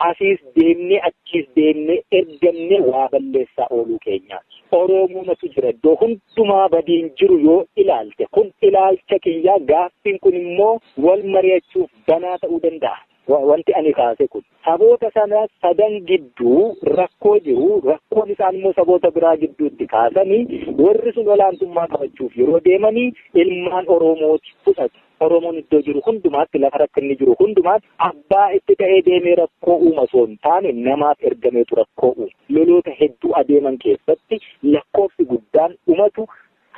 Speaker 3: asiis deemnee achiis deemnee ergamnee waa balleessaa ooluu keenyaati. Oromoomatu jira iddoo hundumaa badiin jiru yoo ilaalte. Kun ilaalcha kiyyaa, gaaffiin kun immoo wal mari'achuuf banaa ta'uu danda'a. Wanti ani kaase kun saboota sana sadan gidduu rakkoo jiru, rakkoon isaan immoo saboota biraa gidduutti kaasanii warri sun olaantummaa qabachuuf yeroo deemanii ilmaan Oromooti fudhatu. Oromoon iddoo jiru hundumaatti, lafa rakkinni jiru hundumaatti abbaa itti ta'ee deemee rakkoo uuma osoo hin taane namaaf ergameetu rakkoo uuma. Loloota hedduu adeeman keessatti lakkoofsi guddaan dhumatu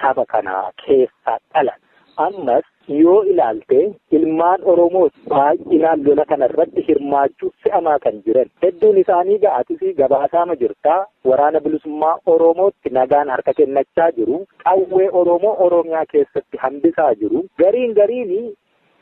Speaker 3: saba kanaa keessaa dhalan. Ammas yoo ilaalte ilmaan Oromoo baay'inaan lola kanarratti hirmaachuu fe'amaa kan jiran. Hedduun isaanii ga'atis gabaasaama jirtaa waraana bilisummaa Oromootti nagaan harka kennachaa jiru. Qawwee Oromoo Oromiyaa keessatti hambisaa jiru. Gariin gariin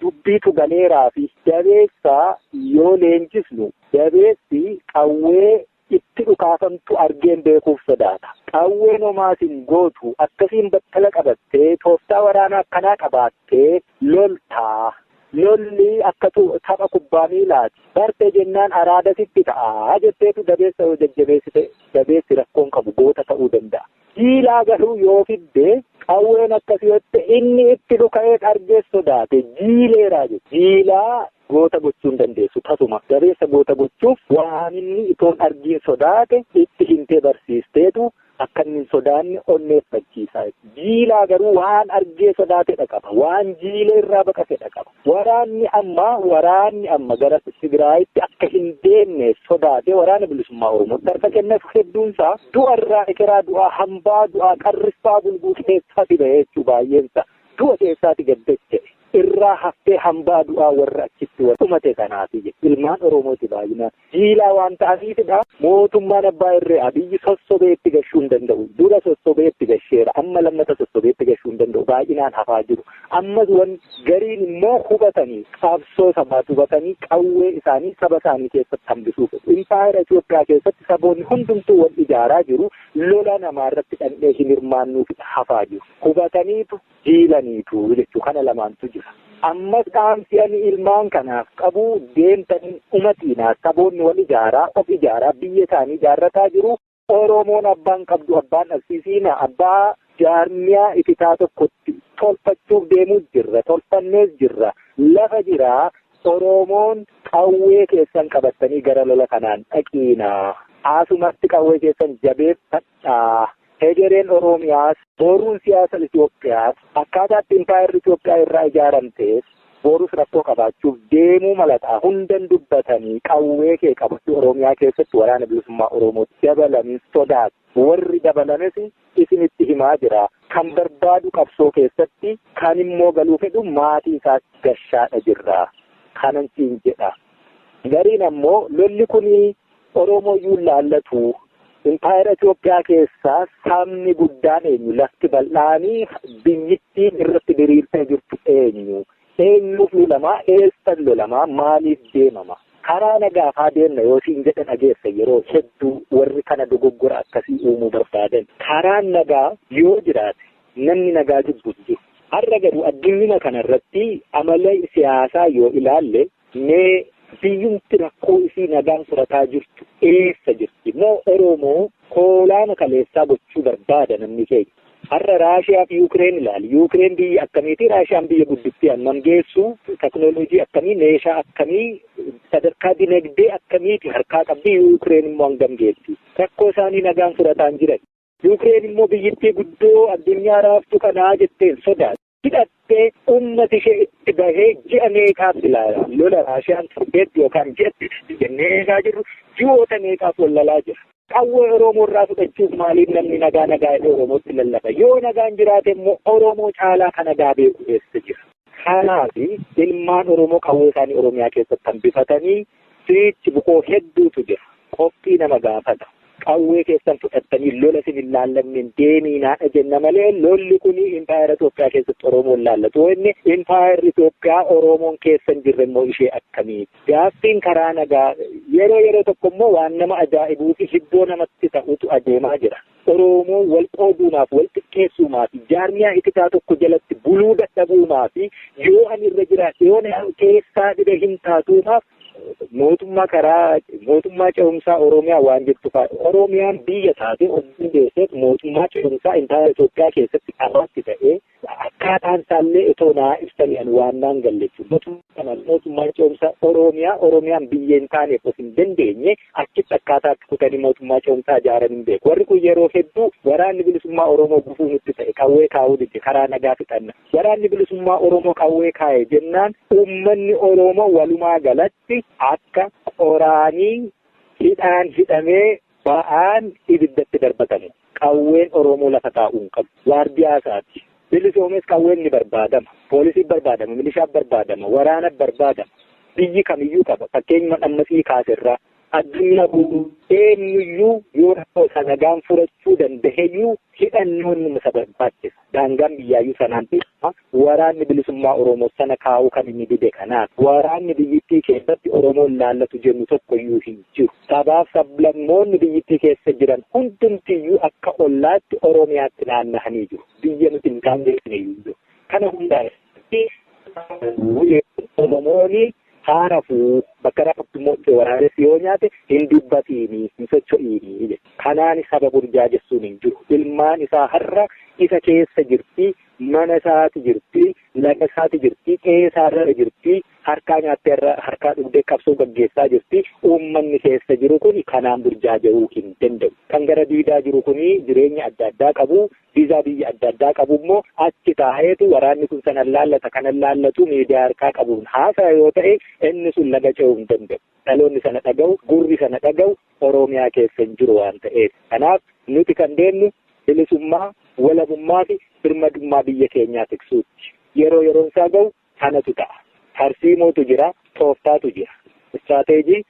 Speaker 3: dubbiitu galeeraa fi dabeessaa yoo leenjisnu dabeessi qawwee itti dhukaafamtu argeen beekuuf sodaata. Qawween homaatiin gootu akkasiin battala qabattee tooftaa waraanaa akkanaa qabaattee loltaa. Lolli akka tapha kubbaa miilaati. Bartee jennaan araada sitti ta'a jetteetu dabeessa yoo jajjabeessite dabeessi rakkoon qabu goota ta'uu danda'a. Jiilaa garuu yoo fidde qawween akkasii yoo ta'e inni itti dhuka'ee argee sodaate jiileeraa jechuudha. Jiilaa goota gochuu hin dandeessu tasuma. Dabeessa goota gochuuf waan inni itoon argiin sodaate itti himtee barsiisteetu akka inni hin sodaanne onneeffachiisa. Jiilaa garuu waan argee sodaatedha qaba. Waan jiilee irraa baqatedha qaba. Waraanni amma gara Tigraayitti akka hin deemne sodaate waraana bilisummaa Oromootti harka kenneef hedduunsaa du'arraa ekeraa du'aa hambaa du'aa qarriffaa bulguu keessaati ba'e jechuu baay'eensa. Du'a keessaati gaddache. Irraa haftee hambaa du'aa warra achitti dhumate kanaafi ilmaan Oromooti baay'inaan. Jiilaa waan ta'aniifidha. Mootummaan abbaa irree Abiyyi sossobee itti gashuu hin danda'u. Dura sossobee itti gasheera. Amma lammata sossobee itti gashuu hin danda'u. Baay'inaan hafaa jiru. Ammas wan gariin immoo hubatanii qabsoo sabaas hubatanii qawwee isaanii saba isaanii keessatti hambisuu fedhu. Impaayera Itoophiyaa keessatti saboonni hundumtuu wal ijaaraa jiru. Lola namaa irratti dhandhee hin hirmaannuuf hafaa jiru. Hubataniitu jiilaniitu jechuu kana lamaantu jira. Ammas dhaamsi ani ilmaan kanaaf qabu deemtanii dhumatiinaa saboonni wal ijaaraa of ijaaraa biyya isaanii ijaarrataa jiru. Oromoon abbaan qabdu abbaan dhabsiisiina abbaa jaarmiyaa ititaa tokkotti tolfachuuf deemuu jirra tolfannees jirra lafa jiraa Oromoon qawwee keessan qabattanii gara lola kanaan dhaqiinaa asumatti qawwee keessan jabeeffadhaa. Hegereen Oromiyaas boruun siyaasa Itoophiyaas akkaataa itti impaayerri Itoophiyaa irraa ijaaramtees borus rakkoo qabaachuuf deemuu malataa hundan dubbatanii qawwee kee qabachuu Oromiyaa keessatti waraana bilisummaa Oromootti dabalanii sodaatu. Warri dabalames isinitti himaa jira. Kan barbaadu qabsoo keessatti kan immoo galuu fedhu maatii isaas gashaadha jirra. Kanan siin jedha. Gariin ammoo lolli kuni Oromoo iyyuu laallatu. Impaayera Itoophiyaa keessaa sabni guddaan eenyu? Lafti bal'aanii biyyittiin irratti diriirtee jirtu eenyu? Eenyuuf lolamaa? Eessan lolamaa? Maaliif deemama? Karaa nagaafaa deemna yoo siin jedhan dhageessa yeroo hedduu warri kana dogoggora akkasii uumuu barbaadan. Karaan nagaa yoo jiraate namni nagaa jibbu jiru. Har'a garuu addunyaa kanarratti amala siyaasaa yoo ilaalle mee biyyumti rakkoo isii nagaan furataa jirtu eessa jirti? Moo Oromoo koolaama kaleessaa gochuu barbaada namni keenya. Har'a Raashiyaa fi Yuukireen ilaali. Yuukireen biyya akkamiiti? Raashiyaan biyya guddittii hammam geessu? Teknooloojii akkamii? Meeshaa akkamii? Sadarkaa dinagdee akkamiiti harkaa qabdi? Yuukireen immoo hangam geessi? Rakkoo isaanii nagaan furataa hin jiran. Yuukireen immoo biyyittii guddoo addunyaa raaftu kanaa jetteen sodaatu. Hidhattee uummati ishee itti bahee ji'a meeqaaf ilaala. Lola Raashiyaan torbeetti yookaan ji'atti jennee eegaa jirru ji'oota meeqaaf wallalaa jira. Qawwee Oromoo irraa fudhachuuf maaliif namni nagaa nagaa jedhee Oromootti lallaba? Yoo nagaan jiraate immoo Oromoo caalaa kan nagaa beeku eessa jira? Kanaaf ilmaan Oromoo qawwee isaanii Oromiyaa keessatti hambifatanii siichi bukoo hedduutu jira. Qophii nama gaafata. Qawwee keessan fudhattanii lola isin hin laallanneen deemiinaadha jenna malee lolli kun impaayera Itoophiyaa keessatti Oromoon laallatu. Inni impaayerri Itoophiyaa Oromoon keessa hin jirre immoo ishee akkamiiti? Gaaffiin karaa nagaa yeroo yeroo tokko immoo waan nama ajaa'ibuu fi hibboo namatti ta'utu adeemaa jira. Oromoon wal qooduumaaf, wal xiqqeessuumaaf, jaarmiyaa ititaa tokko jalatti buluu dadhabuumaaf, yoo ani irra jiraadhe yoo keessaa dhibe hin taatuumaaf mootummaa karaa mootummaa ce'umsaa Oromiyaa waan jirtu fa'a. Oromiyaan biyya taate of dandeesseef mootummaa ce'umsaa impaayera Itoophiyaa keessatti qabaatti ta'ee akka Akkaataan isaallee itoo naa ibsanii ani waan naan galle jechuudha. Mootummaan ce'umsaa Oromiyaa Oromiyaan biyya hin taaneef of hin dandeenye achitti akkaataatti kutanii mootummaa ce'umsaa ijaaran hin beeku. Warri kun yeroo hedduu waraanni bilisummaa Oromoo gufuu nutti ta'e qawwee kaa'uu dide karaa nagaa fixanna. Waraanni bilisummaa Oromoo qawwee kaa'e jennaan uummanni Oromoo walumaa galatti akka qoraanii hidhaan hidhamee ba'aan ibiddatti darbatamu. Qawween Oromoo lafa taa'uu hin qabu. Waardiyaa isaati. Bilisoomes qawween ni barbaadama. Poolisiin barbaadama, milishaan barbaadama, waraana barbaadama. Biyyi kamiyyuu qaba. Fakkeenyuma dhammasii kaaserraa addunyaa guutuu eenyuyyuu yoo rakkoo isa nagaan furachuu danda'eyyuu hidhannoon nama isa barbaachisa. Daangaan biyyaayyuu sanaan beekama. Waraanni bilisummaa Oromoo sana kaa'uu kan inni dide kanaaf. Waraanni biyyittii keessatti Oromoon laallatu jennu tokkoyyuu hin jiru. Sabaaf sablammoonni biyyittii keessa jiran hundumtiyyuu akka ollaatti Oromiyaatti naanna'anii jiru. Biyya nuti hin daangeessine jiru. Kana hundaa Oromooni haarafuu bakka rafuttu immoo waraabessi yoo nyaate hin dubbatiini hin socho'iini jedhe. Kanaan saba burjaajessuun hin jiru. Ilmaan isaa har'a isa keessa jirti, mana isaati jirti, laga isaati jirti, qe'ee isaarra jirti, harkaa nyaattee harkaa dhugdee qabsoo gaggeessaa jirti. Uummanni keessa jiru kun kanaan burjaaja'uu hin danda'u. Kan gara diidaa jiru kun jireenya adda addaa qabu, viizaa biyya adda addaa qabu immoo achi taa'eetu waraanni kun sana laallata kana laallatu miidiyaa harkaa qabuun haasaa yoo ta'e inni sun laga ce'uu hin danda'u. Dhaloonni sana dhaga'u, gurri sana dhaga'u Oromiyaa keessa hin jiru waan ta'eef. Kanaaf nuti kan deemnu bilisummaa, walabummaa fi birmadummaa biyya keenyaa tiksuutti. Yeroo yeroon isaa ga'u kanatu ta'a. Tarsiimootu jira, tooftaatu jira. Istiraateejii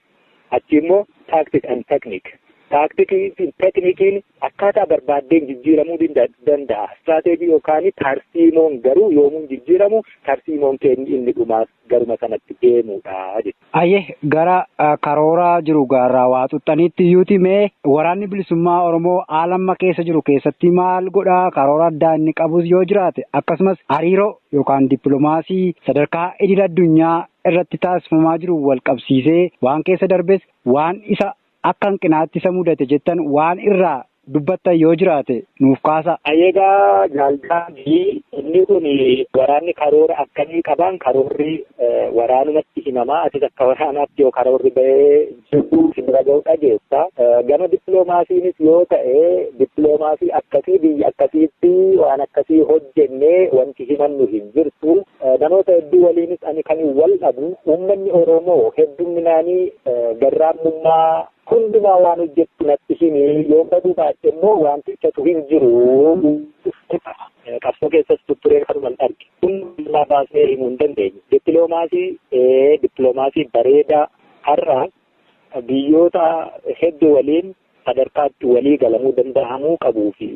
Speaker 3: achi immoo tactic and technique. Taaktikii fi teknikiin akkaataa barbaaddeen jijjiiramuu danda'a. Istiraateejii yookaan tarsiimoon garuu yoomuu jijjiiramu tarsiimoon keenya inni dhumaas garuma sanatti deemuudha jechuudha.
Speaker 2: Ayyee gara karooraa jiru gaarraa waa xuxxaniitti iyyuuti mee waraanni bilisummaa Oromoo haala amma keessa jiru keessatti maal godhaa karoora addaa inni qabus yoo jiraate akkasumas hariiroo yookaan dippiloomaasii sadarkaa idil addunyaa irratti taasifamaa jiru wal qabsiisee waan keessa darbes waan isa akka hanqinaatti isa mudate jettan waan irraa dubbattan yoo jiraate nuuf kaasa.
Speaker 3: Egaa jaaldaanii inni kun waraanni karoora akkamii qaban karoorri waraanumatti himamaa atis akka waraanaatti yoo karoorri ba'ee jiru bira ga'u dhageessa. Gama dippiloomaasiinis yoo ta'e dippiloomaasii akkasii biyya akkasiitti waan akkasii hojjennee wanti himannu hin jirtu. Namoota hedduu waliinis ani kan wal dhabu uummanni Oromoo hedduminaanii garraamummaa hundumaa waan hojjettu natti himi yoo baduu baatte immoo wantichatu hin jiru. Qabsoo keessas tutturee kanuma arge. Hundumaa baasee himuu hin dandeenye. Dippiloomaasii dippiloomaasii bareedaa har'a biyyoota hedduu waliin sadarkaatti walii galamuu danda'amuu qabuu fi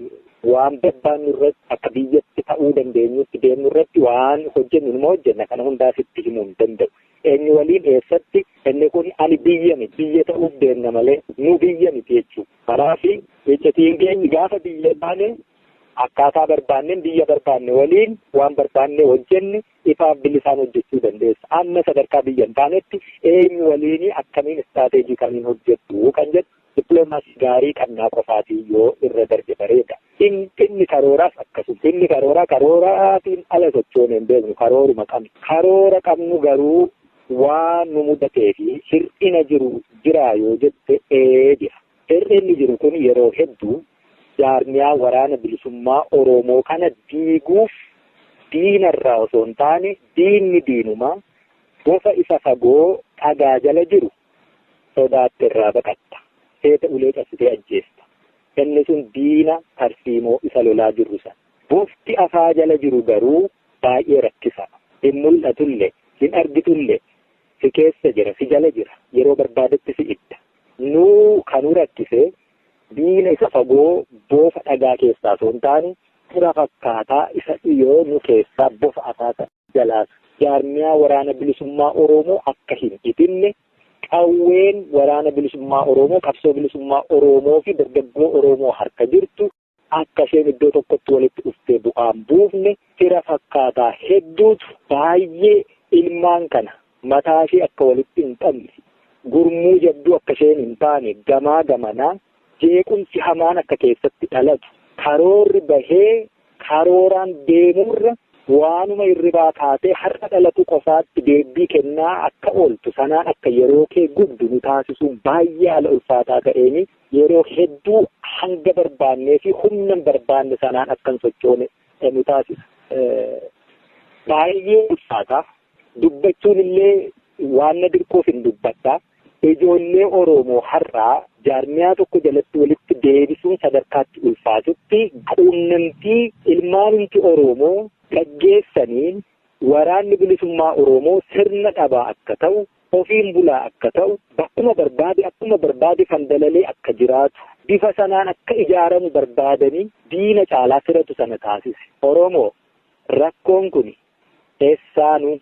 Speaker 3: waan barbaannu irratti akka biyyatti ta'uu dandeenyutti deemnu irratti waan hojjennu numa hojjenna kana hundaa sitti himuu hin danda'u. Eenyu waliin eessatti inni kun ani biyya miti biyya ta'uuf deemna malee nu biyya miti jechuudha. Kanaaf iccitiin keenya gaafa biyya taane akkaataa barbaanneen biyya barbaanne waliin waan barbaanne hojjenne ifaaf bilisaan hojjechuu dandeessa. Amma sadarkaa biyya hin taanetti eenyu waliin akkamiin istaateejii kamiin hojjettu kan jedhu dippiloomaasii gaarii qabnaa qofaatii yoo irra darbe bareeda. Inni karooraas akkasuma. Inni karooraa karooraatiin ala sochoonee hin beeknu karooruma qabnu. Karoora qabnu garuu waan nu mudatee fi hir'ina jiru jiraa yoo jette ee jira. Hir'inni jiru kun yeroo hedduu jaarmiyaa waraana bilisummaa Oromoo kana diiguuf diinarraa osoo hin taane diinni diinumaa bofa isa fagoo dhagaa jala jiru sodaatte irraa baqatta. Seeta ulee cabsitee ajjeesta. Inni sun diina tarsiimoo isa lolaa jirru sana. Bofti afaa jala jiru garuu baay'ee rakkisa. Hin mul'atullee, hin argitullee, si keessa jira, si jala jira. Yeroo barbaadetti si idda. Nuu kanuu rakkisee diina isa fagoo bofa dhagaa keessaa osoo hin taane fira fakkaataa isa dhiyoo nu keessaa bofa afaa jalaas jaarmiyaa waraana bilisummaa Oromoo akka hin itinne qawween waraana bilisummaa Oromoo qabsoo bilisummaa Oromoo fi dargaggoo Oromoo harka jirtu akka isheen iddoo tokkotti walitti dhuftee bu'aan buufne fira fakkaataa hedduutu baay'ee ilmaan kana mataa ishee akka walitti hin qabne gurmuu jabduu akka isheen hin taane gamaa gamanaa jeequmsi hamaan akka keessatti dhalatu karoorri bahee karooraan deemurra Waanuma hirribaa kaatee har'a dhalatu qofaatti deebii kennaa akka ooltu sanaan akka yeroo kee gubdu nu taasisuun baay'ee haala ulfaataa ta'een yeroo hedduu hanga barbaannee fi humna hin barbaanne sanaan akka hin sochoone nu taasisa. Baay'ee ulfaataa dubbachuun illee waan na dirquuf hin dubbadha. Ijoollee Oromoo har'aa jaarmiyaa tokko jalatti walitti deebisuun sadarkaatti ulfaatutti quunnamtii ilmaanumti Oromoo gaggeessaniin waraanni bilisummaa Oromoo sirna dhabaa akka ta'u, ofiin bulaa akka ta'u, bakkuma barbaade akkuma barbaade fandalalee akka jiraatu, bifa sanaan akka ijaaramu barbaadanii diina caalaa firatu sana taasise. Oromoo rakkoon kun eessaanuu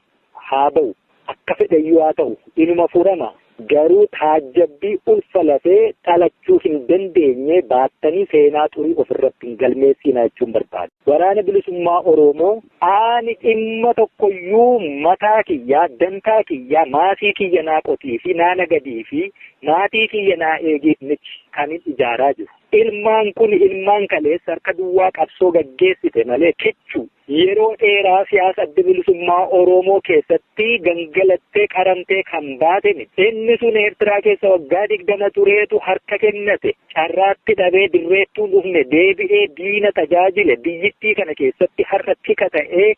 Speaker 3: haa ba'u, akka fedhayyuu haa ta'u, inuma furama. Garuu taajjabbii ulfa lafee dhalachuu hin dandeenye baattanii seenaa xurii ofirratti hin galmeessiina jechuun barbaada. Waraana bilisummaa Oromoo ani dhimma tokkoyyuu mataa kiyyaa, dantaa kiyyaa, maasii kiyya naa qotii fi naa nagadii fi maatii kiyya naa eegiif miti kan hin ijaaraa jiru. Ilmaan kun ilmaan kaleessa harka duwwaa qabsoo gaggeessite malee kichuu yeroo dheeraa siyaasa adda bilisummaa Oromoo keessatti gangalattee qaramtee kan baate miti. Inni sun Eertiraa keessa waggaa 20 tureetu harka kennate. Carraatti dhabee dirreettuun dhufne deebi'ee diina tajaajile biyyittii kana keessatti har'a tika ta'ee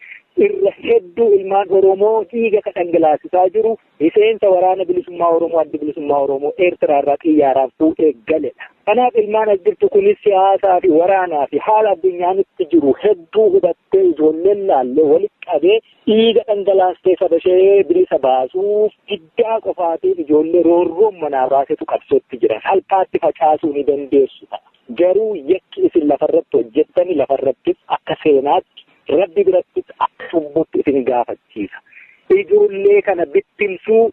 Speaker 3: irra hedduu ilmaan Oromoo dhiiga ka dhangalaasisaa jiru miseensa waraana bilisummaa Oromoo adda bilisummaa Oromoo Eertiraa irraa xiyyaaraan fuudhee galedha. Kanaaf ilmaan as jirtu kunis siyaasaa fi waraanaa fi haala addunyaan itti jiru hedduu hubattee ijoolleen laallee walitti qabee dhiiga dhangalaastee saba ishee bilisa baasuuf diddaa qofaatiif ijoollee roorroon manaa baasetu qabsootti jira. Salphaatti facaasuu ni dandeessu ta'a. Garuu yakki isin lafarratti hojjettani lafarrattis akka seenaatti Rabbi birattis akka cubbutti isin gaafachiisa. Ijoollee kana bittimsuu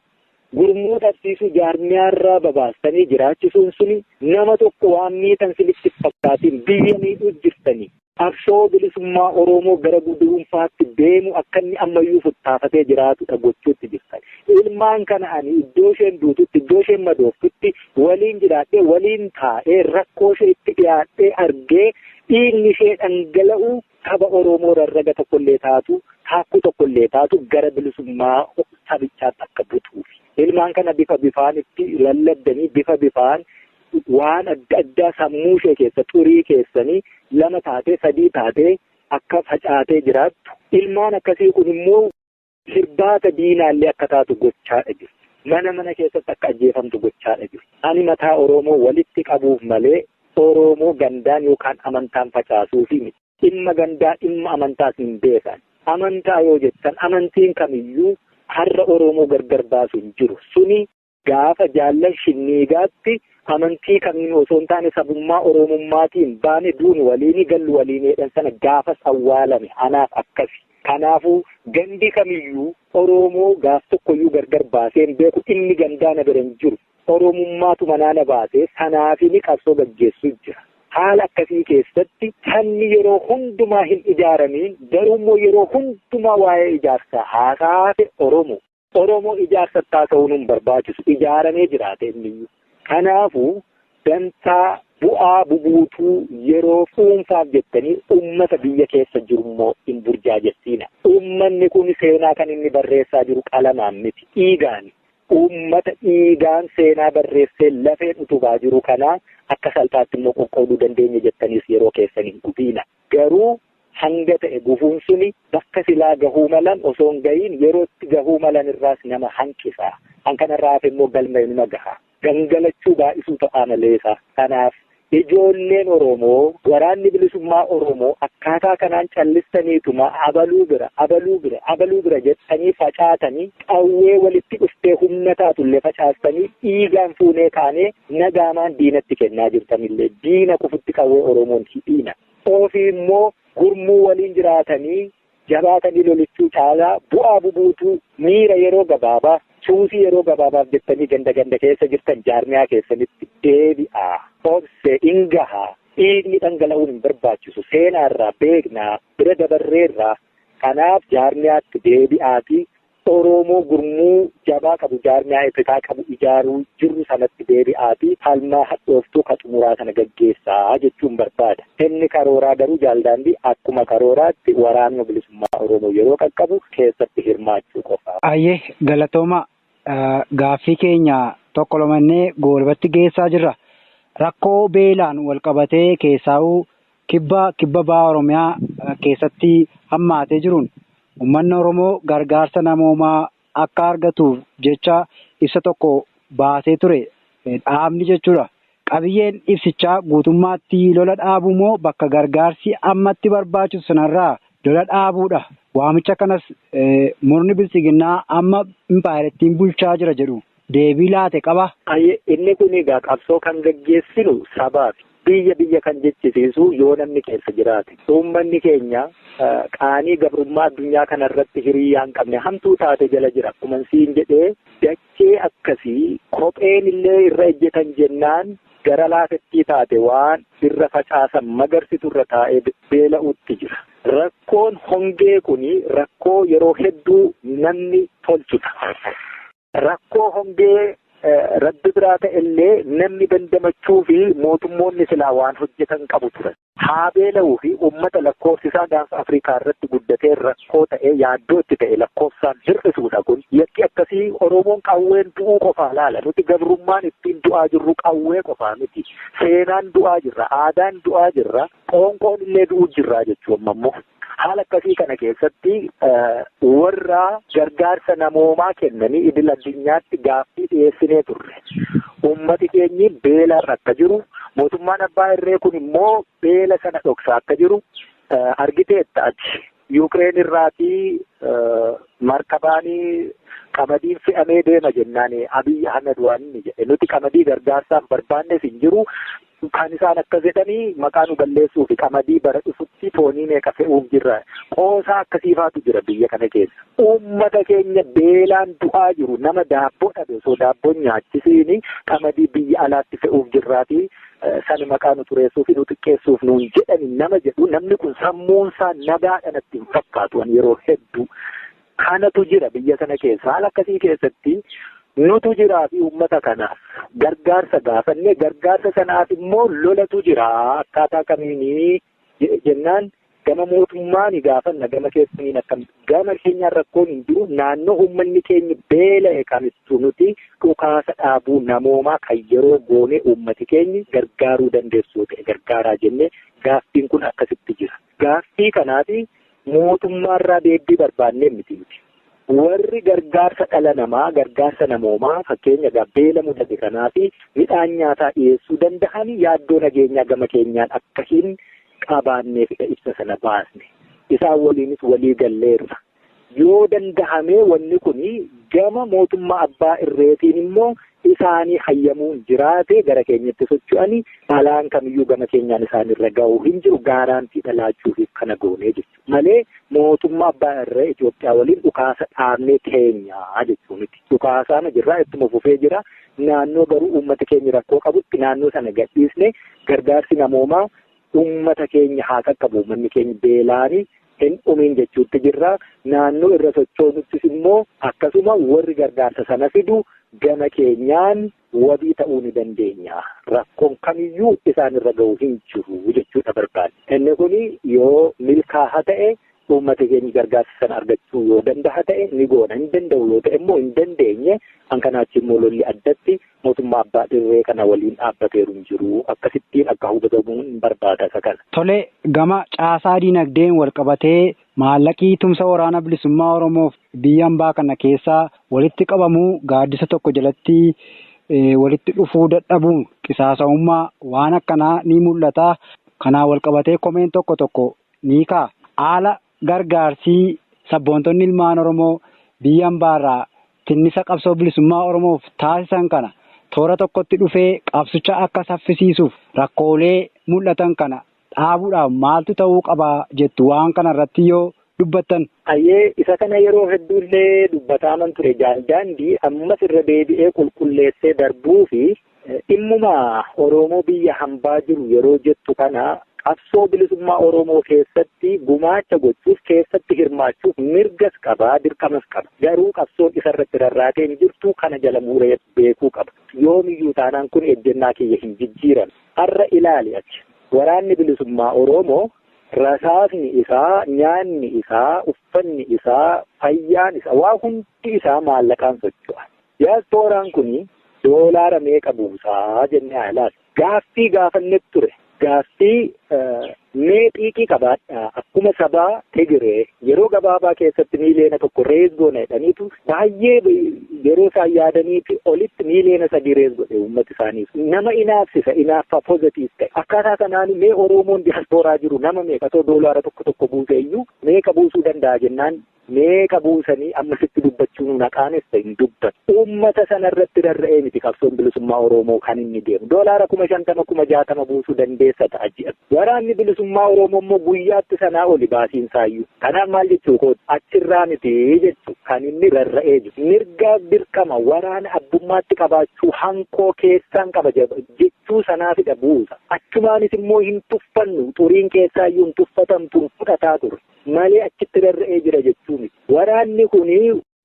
Speaker 3: gurmuu dhabsiisuu jaarmiyaarraa babaastanii jiraachisuun suni nama tokko waan miitan sinitti fakkaatiin biyya miidhuu jirtanii. Qabsoo bilisummaa Oromoo gara guduunfaatti deemu akka inni ammayyuu futtaafatee jiraatudha gochuutti jirtan. Ilmaan kana ani iddoo isheen duututti, iddoo isheen madooftutti waliin jiraadhee, waliin taa'ee, rakkoo ishee itti dhiyaadhee argee dhiigni ishee dhangala'u saba Oromoo rarraga tokkollee taatu, taakkuu tokkollee taatu gara bilisummaa sabichaatti akka butuufi. Ilmaan kana bifa bifaan itti lallabdanii bifa bifaan waan adda addaa sammuu ishee keessa xurii keessanii lama taatee sadii taatee akka facaatee jiraattu. Ilmaan akkasii kun immoo hirbaata diinaallee akka taatu gochaadha jiru. Mana mana keessatti akka ajjeefamtu gochaadha jiru. Ani mataa Oromoo walitti qabuuf malee Oromoo gandaan yookaan amantaan facaasuufi miti. Dhimma gandaa dhimma amantaas hin beekan. Amantaa yoo jettan amantiin kamiyyuu har'a Oromoo gargar baasu hin jiru. Suni gaafa jaallan shinniigaatti amantii kamiin osoo hin taane sabummaa Oromummaatiin baane duunu waliini gallu waliini jedhan sana gaafas awwaalame anaaf akkasi. Kanaafuu gandi kamiyyuu Oromoo gaaf tokkoyyuu gargar baasee hin beeku inni gandaa na bira hin jiru. Oromummaatu manaa na baasee sanaafini qabsoo gaggeessuu jira. Haala akkasii keessatti sabni yeroo hundumaa hin ijaaramiin garuu immoo yeroo hundumaa waa'ee ijaarsaa haasa'aa Oromoo. Oromoo ijaarsa taasisuun hin barbaachisu ijaaramee jiraate inniyyuu. Kanaafuu dantaa bu'aa bubuutuu yeroo dhuunfaaf jettanii uummata biyya keessa jiru immoo hin burjaajessiina. Uummanni kun seenaa kan inni barreessaa jiru qalamaan miti dhiigaani. Uummata dhiigaan seenaa barreessee lafeen utubaa jiru kanaa akka salphaatti immoo qoqqooduu dandeenya jettaniis yeroo keessan hin gubiina. Garuu hanga ta'e gufuun suni bakka silaa gahuu malan osoo hin gahiin yerootti gahuu malan irraas nama hanqisa. Kan kanarraa hafe immoo galma inuma gaha. Gangalachuu baay'isuu ta'aa maleessa. Kanaaf ijoolleen Oromoo waraanni bilisummaa Oromoo akkaataa kanaan callistaniituma abaluu bira abaluu bira abaluu bira jettanii facaatanii qawwee walitti dhuftee humna taatullee facaastanii dhiigaan fuunee kaanee nagaamaan diinatti kennaa jirtanillee diina kufutti qawwee Oromoon hidhiina. Ofii immoo gurmuu waliin jiraatanii jabaatanii lolichuu caalaa bu'aa bubuutuu miira yeroo gabaabaa suusii yeroo gabaabaaf jettanii ganda ganda keessa jirtan jaarmiyaa keessanitti deebi'aa. Obse ingahaa dhiigni dhangala'uun hin barbaachisu seenaarraa beeknaa bira dabarreerraa kanaaf jaarmiyaatti deebi'aatii Oromoo gurmuu jabaa qabu, jaarmiyaa eebbisaa qabu ijaaruu jirru sanatti deebi'aa fi falmaa hadhooftuu ka xumuraa sana gaggeessaa jechuun barbaada. Inni karooraa garuu jaaldaandii akkuma karooraatti waraanuma bilisummaa Oromoo yeroo qaqqabu keessatti hirmaachuu qofa.
Speaker 2: Ayyee, galatooma. Gaaffii keenya tokko lamannee goolbatti geessaa jirra. Rakkoo beelaan wal qabatee keessaa'uu kibba baha Oromiyaa keessatti hammaatee jiruun uummanni Oromoo gargaarsa namoomaa akka argatuuf jecha ibsa tokko baasee ture dhaabni jechuudha. Qabiyyeen ibsichaa guutummaatti lola dhaabuu moo bakka gargaarsi ammatti barbaachisu sanarraa lola dhaabuudha? Waamicha kanas murni bilchiginnaa amma impaayerattiin bulchaa jira jedhu deebii laate qaba.
Speaker 3: Inni kun egaa qabsoo kan gaggeessinu sabaaf biyya kan jechisiisu yoo namni keessa jiraate. Uummanni keenya qaanii gabrummaa addunyaa kanarratti hiriyaa hin qabne hamtuu taate jala jira. Akkuma siin jedhee dachee akkasii kopheen illee irra ejjetan jennaan gara laafettii taate waan irra facaasan magarsitu irra taa'ee beela'uutti jira. Rakkoon hongee kuni rakkoo yeroo hedduu namni tolchudha. Rakkoo hongee rabbi biraa ta'e illee namni dandamachuu fi mootummoonni silaa waan hojjetan qabu turan. Haa beela'uu fi uummata lakkoofsisaa gaafa Afrikaa irratti guddatee rakkoo ta'ee yaaddoo itti ta'e lakkoofsaan hir'isuudha kun. Yakki akkasii Oromoon qawween du'uu qofaa laala. Nuti gabrummaan ittiin du'aa jirru qawwee qofaa miti. Seenaan du'aa jirra, aadaan du'aa jirra, qoonqoon illee du'uu jirra jechuun ammoo. Haala akkasii kana keessatti warra gargaarsa namoomaa kennanii idil addunyaatti gaaffii dhiyeessinee turre. Uummati keenyi beelarra akka jiru, mootummaan abbaa irree kun immoo beela sana dhoksaa akka jiru argiteetta ati. Yuukireen irraatii markabaanii qamadiin fe'amee deema jennaan Abiy Ahmed waan inni jedhe. Nuti qamadii gargaarsaaf barbaannes hin jiru. Kan isaan akkas jedhanii maqaa nu balleessuu fi qamadii bara dhufutti toonii meeqa fe'uuf jirra. Qoosaa akkasiifaatu jira biyya kana keessa. Uummata keenya beelaan du'aa jiru nama daabboo dhabe osoo daabboon nyaachisiini qamadii biyya alaatti fe'uuf jirraa fi sana maqaa nu xureessuu fi nu xiqqeessuuf nuun jedhani nama jedhu namni kun sammuunsaa nagaadha natti hin fakkaatu yeroo hedduu. Kanatu jira biyya sana keessa. Haala akkasii keessatti nutu jiraa fi uummata kanaaf gargaarsa gaafannee gargaarsa sanaaf immoo lolatu jira. Akkaataa kamiinii jennaan gama mootummaa ni gaafanna, gama keessaniin akkam gama keenyaan rakkoon hin jiru. Naannoo uummanni keenya beela'e kamittuu nuti dhukaasa dhaabuu namoomaa kan yeroo goonee uummati keenya gargaaruu dandeessuu ta'e gargaaraa jennee gaaffiin kun akkasitti jira. Gaaffii kanaafi mootummaarraa deebii barbaannee miti nuti. Warri gargaarsa dhala namaa, gargaarsa namoomaa fakkeenya beela mudate kanaa fi midhaan nyaataa dhiyeessuu danda'an yaaddoo nageenyaa gama keenyaan akka hin qabaanneefidha ibsa sana baasne. Isaan waliinis walii galleerra. Yoo danda'amee wanni kun gama mootummaa abbaa irreetiin immoo isaanii hayyamuun jiraate gara keenyatti socho'anii balaan kamiyyuu gama keenyaan isaanirra ga'uu hin jiru gaaraantii dhalaachuufiif kana goonee jechuudha. Malee mootummaa abbaa irree Itoophiyaa waliin dhukaasa dhaabnee teenyaa jechuu miti. Dhukaasaama jirraa ittuma fufee jira. Naannoo garuu uummata keenya rakkoo qabutti naannoo sana gadhiisne gargaarsi namoomaa uummata keenya haa qaqqabu. Uummanni keenya beelaanii hin dhumiin jechuutti jirra. Naannoo irra sochoonuttis immoo akkasuma warri gargaarsa sana fidu gama keenyaan wabii ta'uu ni dandeenya. Rakkoon kamiyyuu isaan irra ga'u hin jiru jechuudha barbaanne. Inni kun yoo milkaa'a ta'e uummata keenya gargaarsa sana argachuu yoo danda'a ta'e ni goona. Hin danda'u yoo ta'e immoo hin dandeenye an kanaachi immoo lolli addatti mootummaa abbaa irree kana waliin dhaabbateeru hin jiru. Akkasittiin akka hubatamuu hin barbaada isa kana.
Speaker 2: Tole, gama caasaa diinagdeen wal qabatee maallaqii tumsa waraana bilisummaa Oromoof biyya hambaa kana keessaa walitti qabamuu gaaddisa tokko jalatti walitti dhufuu dadhabuun qisaasa'ummaa waan akkanaa ni mul'ata. Kanaan wal qabatee komeen tokko tokko ni ka'a. Haala gargaarsii sabboontonni ilmaan Oromoo biyya hambaarraa tinnisa qabsoo bilisummaa Oromoof taasisan kana toora tokkotti dhufee qabsicha akka saffisiisuuf rakkoolee mul'atan kana dhaabuudhaaf maaltu ta'uu qaba jettu waan kana irratti yoo dubbattan?
Speaker 3: Ayyee, isa kana yeroo hedduullee dubbataaman ture jaaldaandii ammas irra deebi'ee qulqulleessee darbuu fi dhimmuma Oromoo biyya hambaa jiru yeroo jettu kana Qabsoo bilisummaa Oromoo keessatti gumaacha gochuuf, keessatti hirmaachuuf mirgas qabaa, dirqamas qaba. Garuu qabsoon isarratti rarraatee hin jirtu, kana jala muree beekuu qaba. Yoomiyyuu taanaan kun ejjennaa kiyya hin jijjiiran. Har'a ilaali achi. Waraanni bilisummaa Oromoo rasaasni isaa, nyaanni isaa, uffanni isaa, fayyaan isaa, waa hundi isaa maallaqaan socho'a. Diyaaspooraan kuni doolaara meeqa buusaa jennee haa ilaallu. Gaaffii gaafanne ture. Gaaffii mee xiiqii qabaadhaa, akkuma sabaa Tigiree yeroo gabaabaa keessatti 1 miiliyoona raise goona jedhaniitu, baay'ee yeroo isaan yaadaniifi olitti 3 miiliyoona raise godhe uummata isaaniif. Nama inaafsisa, inaaffaa positive ta'e. Akkaataa kanaan mee Oromoon diyaaspooraa jiru nama meeqatoo doolaara tokko tokko buuse iyyuu meeqa buusuu danda'a jennaan, meeqa buusanii ammasitti dubbachuu naqaanis hin dubbatu. Uummata sanarratti rarra'ee miti qabsoon bilisummaa Oromoo kan inni deemu. Doolaara 50,000, 60,000 buusuu dandeessa ta'a ji'a. Waraanni bilisummaa Oromoo immoo guyyaatti sanaa oli baasiin saayyuu. Kanaaf maal jechuu kooti, achirraa miti jechuu kan inni rarra'ee jiru. Mirgaaf dirqama waraana abbummaatti qabaachuu hankoo keessaan qaba jechuu sanaafidha buusa. Achumaanis immoo hin tuffannu, xuriin keessaayyuu hin tuffatamtu, fudhataa ture malee achitti rarra'ee jira jechuu miti. Waraanni kuni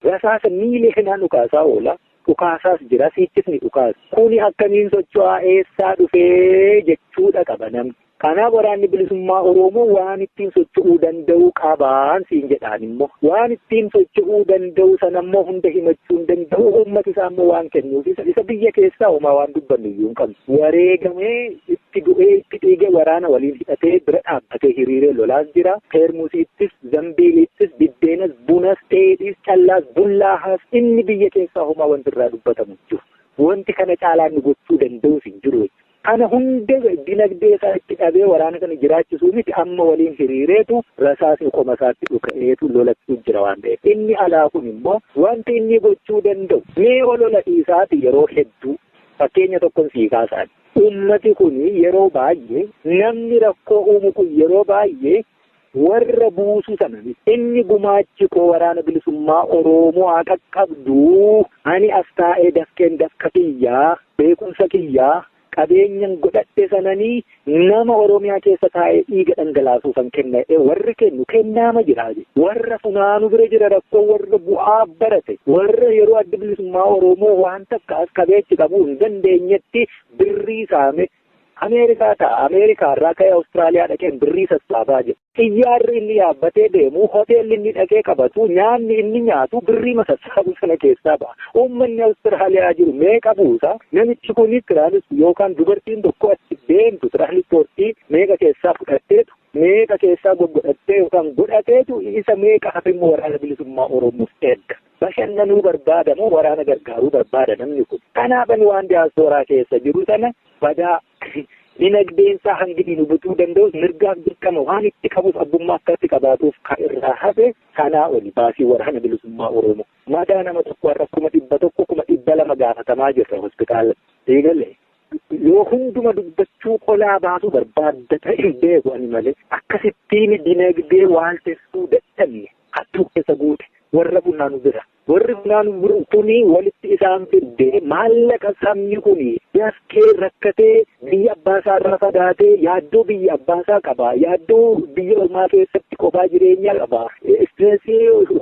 Speaker 3: rasaasa miiliyoonaan dhukaasaa oola. Dhukaasaas jira, siittis ni dhukaasa. Kuni akkamiin socho'aa, eessaa dhufee jechuudha qaba namni. Kanaaf waraanni bilisummaa Oromoo waan ittiin socho'uu danda'u qabaan siin jedhaan immoo. Waan ittiin socho'uu danda'u sanammoo hunda himachuu hin danda'u, uummati isaa immoo waan kennuuf isa biyya keessaa homaa waan dubbannu iyyuu hin qabnu. Wareegamee itti du'ee, itti dhiigee, waraana waliin hidhatee bira dhaabbatee hiriiree lolaas jira. Peermusiittis, zambiiliittis, biddeenas, bunas, dheedhiis, callaas, bullaahaas inni biyya keessaa homaa wanti irraa dubbatamu jiru. Wanti kana caalaan nu gochuu danda'us hin jiru jechuudha. Kana hunda dinagdee isaa itti dhabee waraana kana jiraachisuu miti, amma waliin hiriireetu rasaasni qoma isaatti dhuka'eetu lolachuu jira waan ta'eef. Inni alaa kun immoo wanti inni gochuu danda'u mee olola dhiisaati, yeroo hedduu fakkeenya tokkon sii kaasaan. Ummati kun yeroo baay'ee, namni rakkoo uumu kun yeroo baay'ee warra buusuu sana inni gumaachi koo waraana bilisummaa Oromoo haa qaqqabdu, ani as taa'ee dafqeen dafqa kiyyaa, beekumsa kiyyaa, qabeenyan godhadhe sananii nama Oromiyaa keessa taa'ee dhiiga dhangalaasuufan kenna jedhee warri kennu kennaama jira. Warra funaanu bira jira rakkoo, warra bu'aa barate, warra yeroo adda bilisummaa Oromoo waan takka as qabeechi qabuu hin dandeenyetti birrii saame Ameerikaa ta'a. Ameerikaa irraa ka'ee Awustiraaliyaa dhaqee birrii sassaabaa jira. Xiyyaarri inni yaabbatee deemu, hoteelli inni dhaqee qabatu, nyaanni inni nyaatu birrii sassaabu sana keessaa ba'a. Uummanni Awustiraaliyaa jiru meeqa buusa? Namichi kun tiraanis yookaan dubartiin tokko achi deemtu tiraanispoortii meeqa keessaa fudhatteetu, meeqa keessaa goggodhattee yookaan godhateetu, isa meeqa hafe immoo waraana bilisummaa Oromoof erga. Bashannanuu barbaada moo waraana gargaaruu barbaada namni kun? Kanaafan waan diyaaspooraa keessa jiru sana badaa dinagdeensaa hangi nu butuu danda'us, mirgaaf dirqama waan itti qabuuf, abbummaa akkatti qabaatuuf kan irraa hafe sanaa oli baasii waraana bilisummaa Oromoo. Madaa nama tokko har'a 100,000, 200,000 gaafatamaa jirra hospitaala. Eegalee yoo hunduma dubbachuu qolaa baasuu barbaadda ta'e hin beeku ani malee, akkasittiin dinagdee waaltessuu dadhabne, hattuu keessa guute warra funaanu bira. Warri funaanu kuni walitti isaan fidde maallaqa. Sabni kuni dafkee rakkatee, biyya abbaasaa irraa fagaatee, yaaddoo biyya abbaasaa qaba, yaaddoo biyya ormaa keessatti kophaa jireenyaa qaba, stress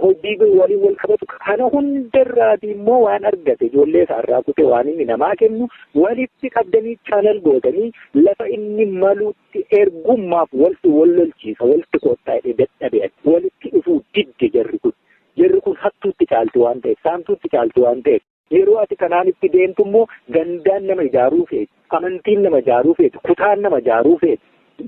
Speaker 3: hojii waliin wal qabatu kana hundarraati immoo waan argate ijoollee isaarraa kutee waan inni namaa kennu walitti qabdanii channel gootanii lafa inni maluutti ergummaaf wal wal lolchiisa, walitti kottaa jedhee dadhabe, walitti dhufuu didde jarri kun. Jarri kun hattuutti caalti waan ta'eef, saamtuutti caalti waan ta'eef, yeroo ati kanaan itti deemtu immoo gandaan nama ijaaruu feeti, amantiin nama ijaaruu feeti, kutaan nama ijaaruu feeti.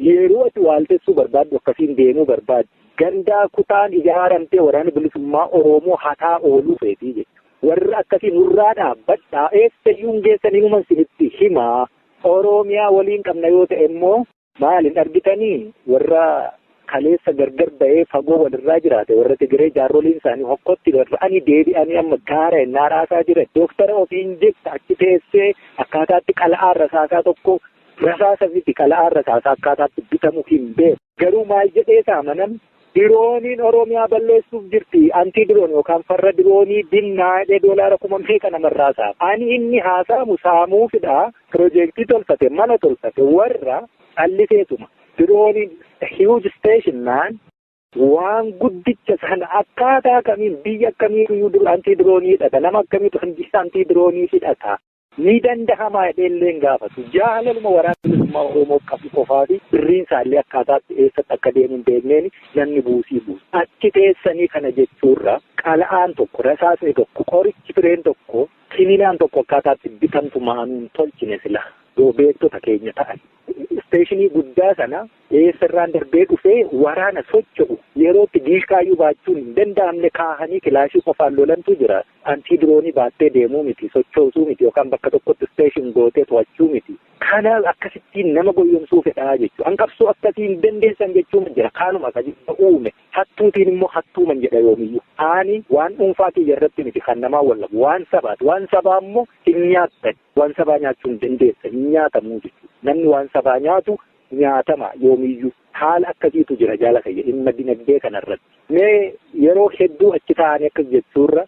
Speaker 3: Yeroo ati waaltessuu barbaaddu akkasiin deemuu barbaaddu. Gandaa kutaan ijaaramtee waraana bilisummaa Oromoo hataa ooluu feetii jechuudha. Warra akkasii nurraa dhaabbadhaa, eessayyuu hin geessan, hinuman sinitti himaa. Oromiyaa waliin qabna yoo ta'e immoo maalin argitanii, warra kaleessa gargar ba'ee fagoo walirraa jiraate, warra Tigiree jaarroliin isaanii hokkotti rarra'anii deebi'anii amma gaara ennaa raasaa jiran, dooktara ofiin jetta achi teessee akkaataatti qala'aan rasaasaa tokko, rasaasa miti, qala'aan rasaasaa akkaataatti bitamu hin beeku. Garuu maal jedhee saamanam, dirooniin Oromiyaa balleessuuf jirti, anti drone yookaan farra diroonii binnaa jedhee doolaara kuma meeqa namarraa saama. Ani inni haasaamu saamuufidha, piroojeektii tolfate, mala tolfate, warra calliseetuma. Dirooniin huge station man. Waan guddicha sana akkaataa kamiin biyya akkamiitu iyyuu antii diroonii hidhata, nama akkamiitu antii diroonii hidhata. Ni danda'amaa jedhee illee hin gaafatu. Jaalaluma waraana bilisummaa Oromoo qabu qofaa fi birriin isaallee akkaataatti eessatti akka deemu hin beekneen namni buusii buusa. Achi teessanii kana jechuurra qala'aan tokko, rasaasni tokko, qorichi fireen tokko, kininaan tokko akkaataatti bitamtu maanuu hin tolchine sila. Yoo beektota keenya ta'an. Isteeshinii guddaa sana eessarraan darbee dhufee waraana socho'u yerootti diishkaayyuu baachuun hin danda'amne kaahanii kilaashii qofaan lolantu jira. Antii diroonii baattee deemuu miti, sochoosuu miti yookaan bakka tokkotti isteeshin gootee to'achuu miti. Kana akkasittiin nama goyyomsuu fedhaa jechuudha. An qabsoo akkasii hin dandeessan jechuun jira. Kaanuma akka uume. Hattuutiin immoo hattuuman jedha yoomiyyuu. Ani waan dhuunfaa kiyya irratti miti kan namaa wallabu. Waan sabaati. Waan sabaa immoo hin nyaattan. Waan sabaa nyaachuu hin dandeessan. Hin nyaatamuu jechuudha. Namni waan sabaa nyaatu nyaatama yoomiyyuu. Haala akkasiitu jira jaala kiyya dhimma dinagdee kanarratti. Mee yeroo hedduu achi taa'anii akkas jechuurra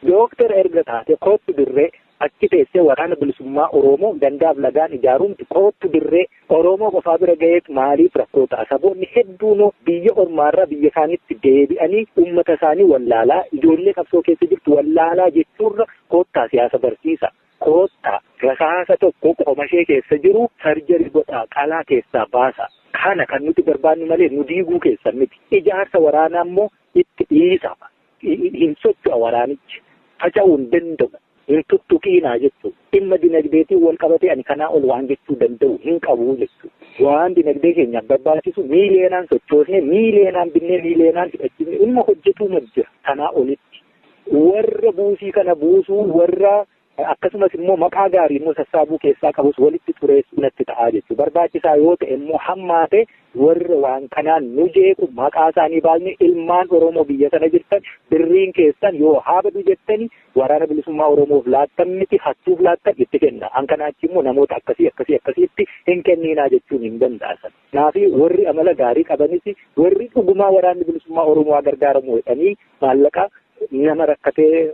Speaker 3: dooktara erga taate kootu dirree achi teessee waraana bilisummaa Oromoo gandaaf lagaan ijaaruun kootu dirree Oromoo qofaa bira ga'eet maaliif rakkoo ta'a? Saboonni hedduunoo biyya ormaarraa biyya isaaniitti deebi'anii uummata isaanii wallaalaa, ijoollee qabsoo keessa jirtu wallaalaa jechuurra koottaa siyaasa barsiisa. Koottaa rasaasa tokko qomashee keessa jiru sarjarii godhaa qalaa keessaa baasa. Kana kan nuti barbaannu malee nu diiguu keessan miti. Ijaarsa waraanaa immoo itti dhiisa. Hin socho'a waraanichi. Faca'uu hin danda'u. Hin tuttuqiinaa jechuudha. Dhimma dinagdeetiin wal qabatee ani kanaa ol waan jechuu danda'u hin qabu jechuudha. Waan dinagdee keenyaaf barbaachisu miiliyeenaan sochoosnee, miiliyeenaan binnee, miiliyeenaan hidhachiifnee dhimma hojjetuu jira kanaa olitti. Warra buusii kana buusuu warra akkasumas immoo maqaa gaarii immoo sassaabuu keessaa qabus walitti xureessuu natti ta'aa jechuudha. Barbaachisaa yoo ta'e immoo hammaate warra waan kanaan nu jeequ maqaa isaanii baasne ilmaan Oromoo biyya sana jirtan birriin keessan yoo haa badu jettanii waraana bilisummaa Oromoof laattan miti hattuuf laattan itti kenna. An kanaachi immoo namoota akkasii akkasii akkasiitti hin kenninaa jechuun hin danda'asan. Kanaaf warri amala gaarii qabanis warri dhugumaa waraanni bilisummaa Oromoo gargaaramu jedhanii maallaqa nama rakkatee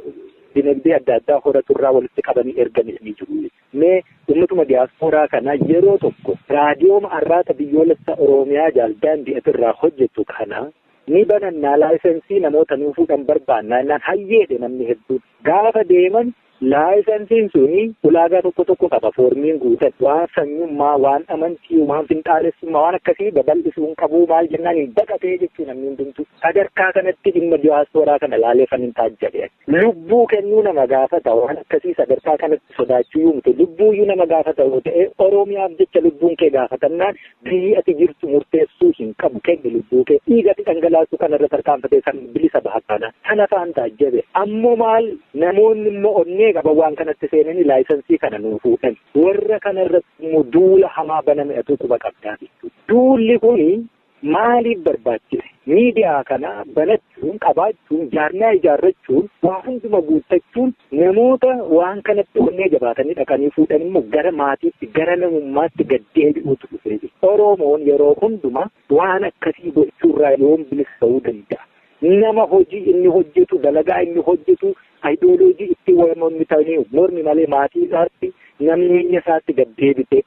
Speaker 3: dinagdee adda addaa horaturraa walitti qabanii erganis ni jiru. Mee uummatuma diyaaspooraa kana yeroo tokko raadiyooma arraata biyyoolessa Oromiyaa jaaldaandii irraa hojjetu kana ni banannaa laayisensii namoota nuu fuudhan barbaannaa jennaan hayyeedhe namni hedduun. Gaafa deeman laayisensiin suni ulaagaa tokko tokko qaba foormiin guutan waan sanyummaa, waan amantii, waan finxaalessummaa, waan akkasii babal'isuu hin qabu maal jennaan hin baqatee jechuu namni hundumtu. Sadarkaa kanatti dhimma diyaaspooraa kana laaleeffan hin taajjabe. Lubbuu kennuu nama gaafata waan akkasii sadarkaa kanatti sodaachuu yoo miti lubbuuyyuu nama gaafata yoo ta'e Oromiyaaf jecha lubbuun kee gaafatannaan biyyi ati jirtu murteessuu hin qabu kenni lubbuu kee dhiigati dhangalaasuu kanarra tarkaanfatee san bilisa baha kana sana faan taajjabe. Ammoo maal namoonni immoo onnee qaban waan kanatti seenanii laayisensii kana nuu fuudhan. Warra kanarratti immoo duula hamaa baname atuu quba qabdaa jechuudha. Duulli kuni maaliif barbaachise? Miidiyaa kana banachuun, qabaachuun, jaarmiyaa ijaarrachuun, waa hunduma guuttachuun namoota waan kanatti onnee jabaatanii dhaqanii fuudhan immoo gara maatiitti, gara namummaatti gad deebi'uutu dhufee jira. Oromoon yeroo hunduma waan akkasii gochuurraa yoom bilisa ta'uu danda'a? Nama hojii inni hojjetu, dalagaa inni hojjetu, ayidooloojii ittiin mormi ta'anii mormi malee maatii isaatti namni isaatti gad deebite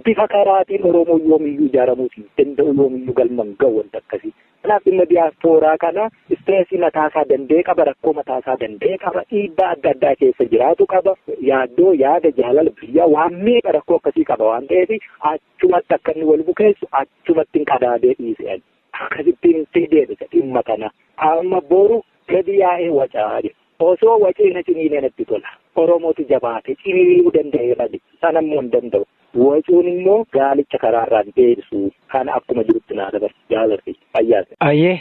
Speaker 3: bifa karaatiin Oromoo yoomiyyuu ijaaramuu hin danda'u yoomiyyuu galma hin ga'u wanta akkasii. Kanaaf dhimma diyaaspooraa kana istireesii mataasaa danda'e qaba, rakkoo mataasaa danda'e qaba, dhiibbaa adda addaa keessa jiraatu qaba, yaaddoo, yaada, jaalala biyyaa waan meeqa rakkoo akkasii qaba waan ta'eef achumatti akka inni wal bukeessu achumatti hin qadaadee dhiise. Akkasittiin si deebisa dhimma kana. Amma boru gadi yaa'ee wacaa jedha. Osoo wacee na ciniinee natti tola. Oromootu jabaate ciniinuu danda'eera jechuudha. Sana immoo hin danda'u. Wacuun immoo gaalicha karaarraan deebisu. Kana akkuma jirutti naa dabarsu jaaladhe. Fayyaase.
Speaker 2: Ayyee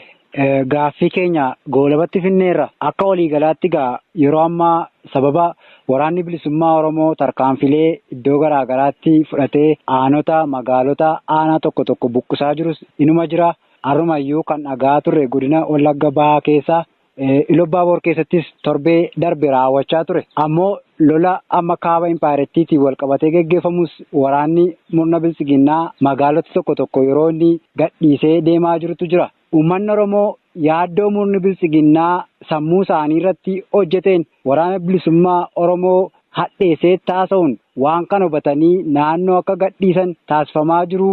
Speaker 2: gaaffii keenya goolabatti finneerra. Akka waliigalaatti gaa yeroo ammaa sababa waraanni bilisummaa Oromoo tarkaanfilee iddoo garaa garaatti fudhatee aanota magaalota aanaa tokko tokko buqqisaa jirus inuma jira. Har'umayyuu kan dhagaa turre godina Wallagga Bahaa keessa Iluu Abbaaboor keessattis torbee darbe raawwachaa ture. Ammoo lola amma kaaba impaayirettiitiin wal qabatee geggeeffamus waraanni murna biltsiginnaa magaalota tokko tokko yeroo inni gadhiisee deemaa jirutu jira. Uummanni Oromoo yaaddoo murni biltsiginnaa sammuu isaanii irratti hojjeteen waraana bilisummaa Oromoo hadheessee taasisuun waan kana hubatanii naannoo akka gadhiisan taasifamaa jiru.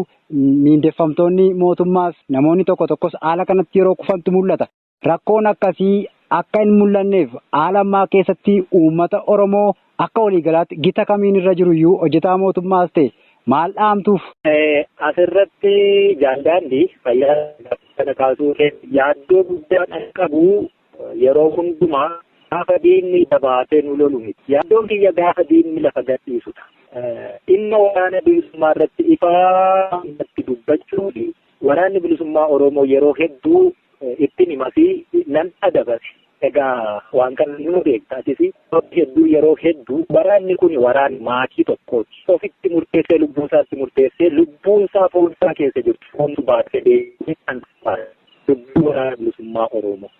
Speaker 2: Miindeffamtoonni mootummaas namoonni tokko tokkos haala kanatti yeroo kufantu mul'ata. Rakkoon akkasii akka hin mul'anneef haala ammaa keessatti uummata Oromoo akka waliigalaatti gita kamiin irra jiru iyyuu hojjetaa mootummaas ta'e maal dhaamtuuf?
Speaker 3: Asirratti jaalladhi fayyaa kana kaasuu yaaddoo guddaan an qabu yeroo hundumaa gaafa diinni jabaatee nu lolu miti. Yaaddoon kiyya gaafa diinni lafa gadhiisudha. Dhimma waraana bilisummaa irratti ifaa irratti dubbachuun waraanni bilisummaa Oromoo yeroo hedduu ittiin himaa fi nan adabate. Egaa waan kana ni beekta atis hedduu yeroo hedduu waraanni kun waraana maatii tokkooti. Ofitti murteessee lubbuu isaatti murteessee lubbuun isaa foon isaa keessa jirtu foontu baatee deemee kan lubbuu waraana bilisummaa Oromoo.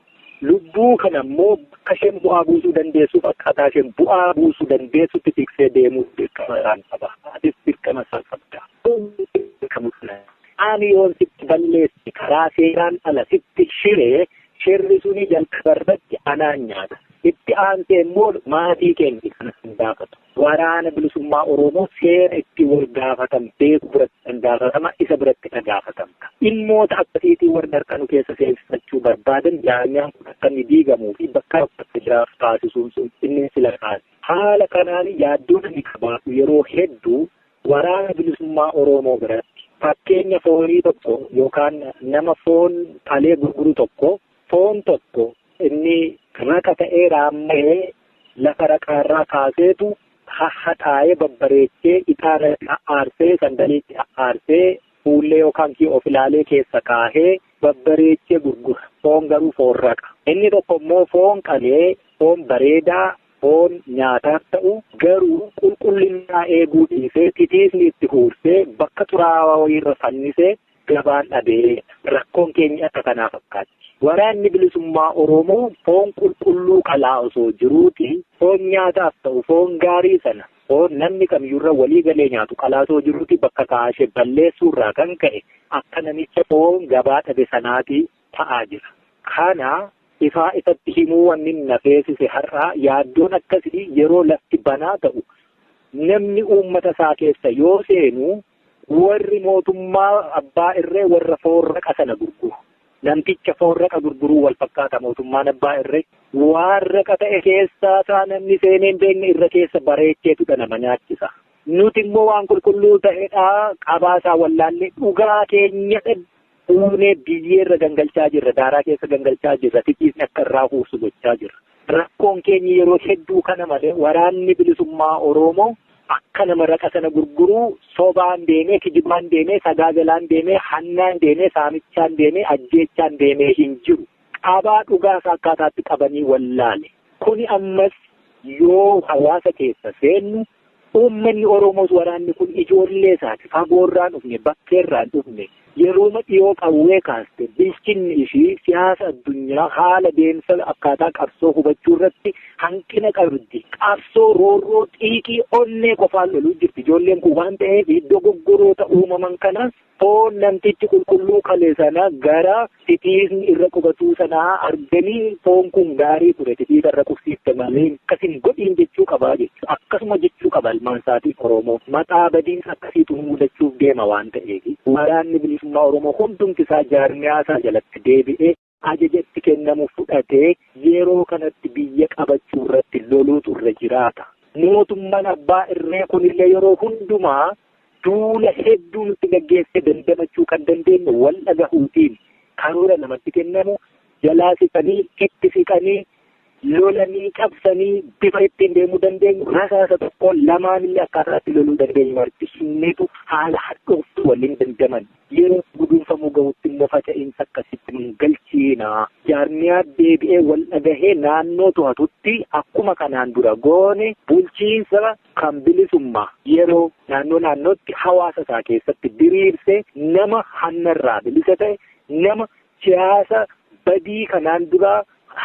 Speaker 3: Lubbuu kana immoo bakka isheen bu'aa buusuu dandeessuuf akkaataa isheen bu'aa buusuu dandeessutti tiksee deemuu dirqama isaan qaba. Atis dirqama isaan qabda. Ani yoon sitti balleessi karaa seeraan ala sitti shiree shirri suni jalqabarratti anaan nyaata. Itti aansee immoo maatii keenya kana hin gaafatu. Waraana bilisummaa Oromoo seera itti wal gaafatan beeku biratti kan gaafatama isa biratti kan gaafatamta. Dhimmoota akkasiitiin warra harka nu keessa seensifachuu barbaadan jaarmiyaan kun akka inni diigamuu fi bakka akka jiraatu taasisuun sun inni sila kaase. Haala kanaan yaaddoon inni qabaatu yeroo hedduu waraana bilisummaa Oromoo biratti fakkeenya foonii tokko yookaan nama foon qalee gurguru tokko foon tokko inni raqa ta'ee raamma'ee lafa raqaarraa kaaseetu haxaa'ee babbareechee ixaana aarsee sandaliitti aarsee fuullee yookaan of ilaalee keessa kaahee babbareechee gurgura. Foon garuu foon raqa. Inni tokko immoo foon qalee foon bareedaa foon nyaataaf ta'u garuu qulqullinaa eeguu dhiisee titiisni itti huursee bakka xuraawaa wayiirra fannisee gabaan dhabee rakkoon keenya akka kanaa fakkaatti. Waraanni bilisummaa Oromoo foon qulqulluu qalaa osoo jiruuti foon nyaataaf ta'u foon gaarii sana foon namni kamiyyuurra walii galee nyaatu qalaa osoo jiruuti bakka kaashee balleessuurraa kan ka'e akka namicha foon gabaa dhabe sanaati ta'aa jira. Kana ifaa ifatti himuu wanni na feesise har'aa yaaddoon akkasii yeroo lafti banaa ta'u namni uummata isaa keessa yoo seenu warri mootummaa abbaa irree warra foon raqa sana gurguru. Namticha foon raqa gurguruu wal fakkaata mootummaan abbaa irree waan raqa ta'e keessaa isaa namni seenee hin beekne irra keessa bareecheetudha nama nyaachisa. Nuti immoo waan qulqulluu ta'edha qabaasaa wallaallee dhugaa keenya fuunee biyyeerra gangalchaa jirra daaraa keessa gangalchaa jirra titiisni akka irraa huursu gochaa jirra. Rakkoon keenya yeroo hedduu kana malee waraanni bilisummaa Oromoo akka nama raqa sana gurguruu sobaan deemee kijibaan deemee sagaagalaan deemee hannaan deemee saamichaan deemee ajjeechaan deemee hin jiru. Qabaa dhugaa akkaataatti qabanii wallaale. Kuni ammas yoo hawaasa keessa seennu uummanni Oromoos waraanni kun ijoollee isaati fagoorraan dhufne bakkeerraan dhufne yerooma dhiyoo qawwee kaaste bilchinni ishii siyaasa addunyaa haala deemsa akkaataa qabsoo hubachuu irratti hanqina qabdi. Qabsoo roorroo xiiqii onnee qofaan loluu jirti. Ijoolleen kun waan ta'eef dogoggoroota uumaman kana foon namtichi qulqulluu qale sana gara titiisni irra qubatuu sanaa arganii foon kun gaarii ture titiisa irra qubsiifte malee akkasin godhiin jechuu qabaa jechuudha. Akkasuma jechuu qaba ilmaan isaatii Oromoo. Maqaa badiinsa akkasiitu mudachuuf deema waan ta'eef waraanni bilisummaa Oromoo hundumti isaa jaarmiyaa isaa jalatti deebi'ee ajaja itti kennamu fudhatee yeroo kanatti biyya qabachuu irratti loluutu irra jiraata. Mootummaan abbaa irree kunillee yeroo hundumaa duula hedduu nutti gaggeessee dandamachuu kan dandeenyu wal dhagahuutiin karoora namatti kennamu jalaa siqanii itti siqanii lolanii cabsanii bifa ittiin deemuu dandeenyu rasaasa tokko lamaanillee akkaataa itti loluu dandeenyu argisiisneetu haala hadhooftuu waliin dandaman yeroo guduunfamuu gahutti immoo faca'insa akkasitti nun galchiina jaarmiyaa deebi'ee wal dhagahee naannoo to'atutti akkuma kanaan dura goone bulchiinsa kan bilisummaa yeroo naannoo naannootti hawaasa isaa keessatti diriirsee nama hannarraa bilisa ta'e nama siyaasa badii kanaan dura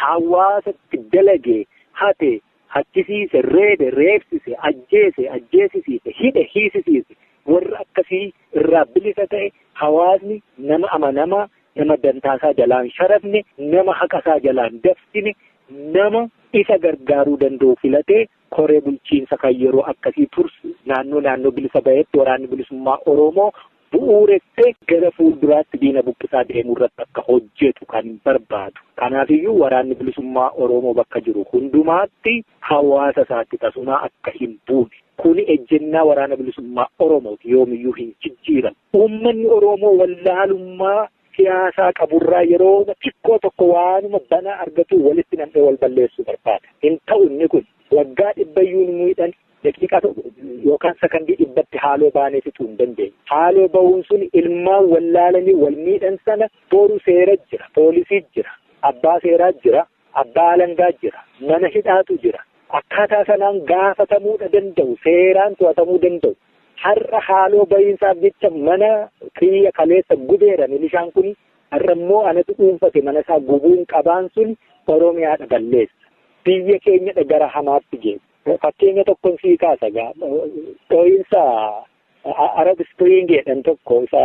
Speaker 3: hawaasatti dalage hate hachisiise reebe reebsise ajjeese ajjeesisiise hidhe hiisisiise warra akkasii irraa bilisa ta'e hawaasni nama amanamaa nama dantaasaa jalaan sharafne nama haqasaa jalaan dabsine Nama isa gargaaruu danda'u filatee koree bulchiinsa kan yeroo akkasii tursu naannoo naannoo bilisa bahetti waraanni bilisummaa Oromoo bu'uuressee gara fuulduraatti diina buqqisaa deemuu irratti akka hojjetu kan barbaadu. Kanaafiyyuu waraanni bilisummaa Oromoo bakka jiru hundumaatti hawaasa isaatti tasumaa akka hin buune. Kuni ejjennaa waraana bilisummaa Oromooti yoomiyyuu hin jijjiiramu. Uummanni Oromoo wallaalummaa siyaasaa qaburraa yeroo xiqqoo tokko waanuma banaa argatu walitti nam'ee wal balleessuu barbaada. Hin ta'u inni kun waggaa dhibbayyuu nu miidhan daqiiqaa yookaan sakandii dhibbatti haaloo baanee fixuu hin dandeenye. Haaloo ba'uun sun ilmaan wallaalanii wal miidhan sana boru seera jira, poolisii jira, abbaa seeraa jira, abbaa alangaa jira, mana hidhaatu jira. Akkaataa sanaan gaafatamuudha danda'u, seeraan to'atamuu danda'u. Har'a haaloo ba'iinsaaf jecha mana kiyya kaleessa gubeera milishaan kun har'a immoo anatu dhuunfate mana isaa gubuun qabaan sun Oromiyaadha balleessa. Biyya keenyadha gara hamaatti geessa. Fakkeenya tokkoon sii kaasa dho'iinsa Arab Spring jedhan tokko isa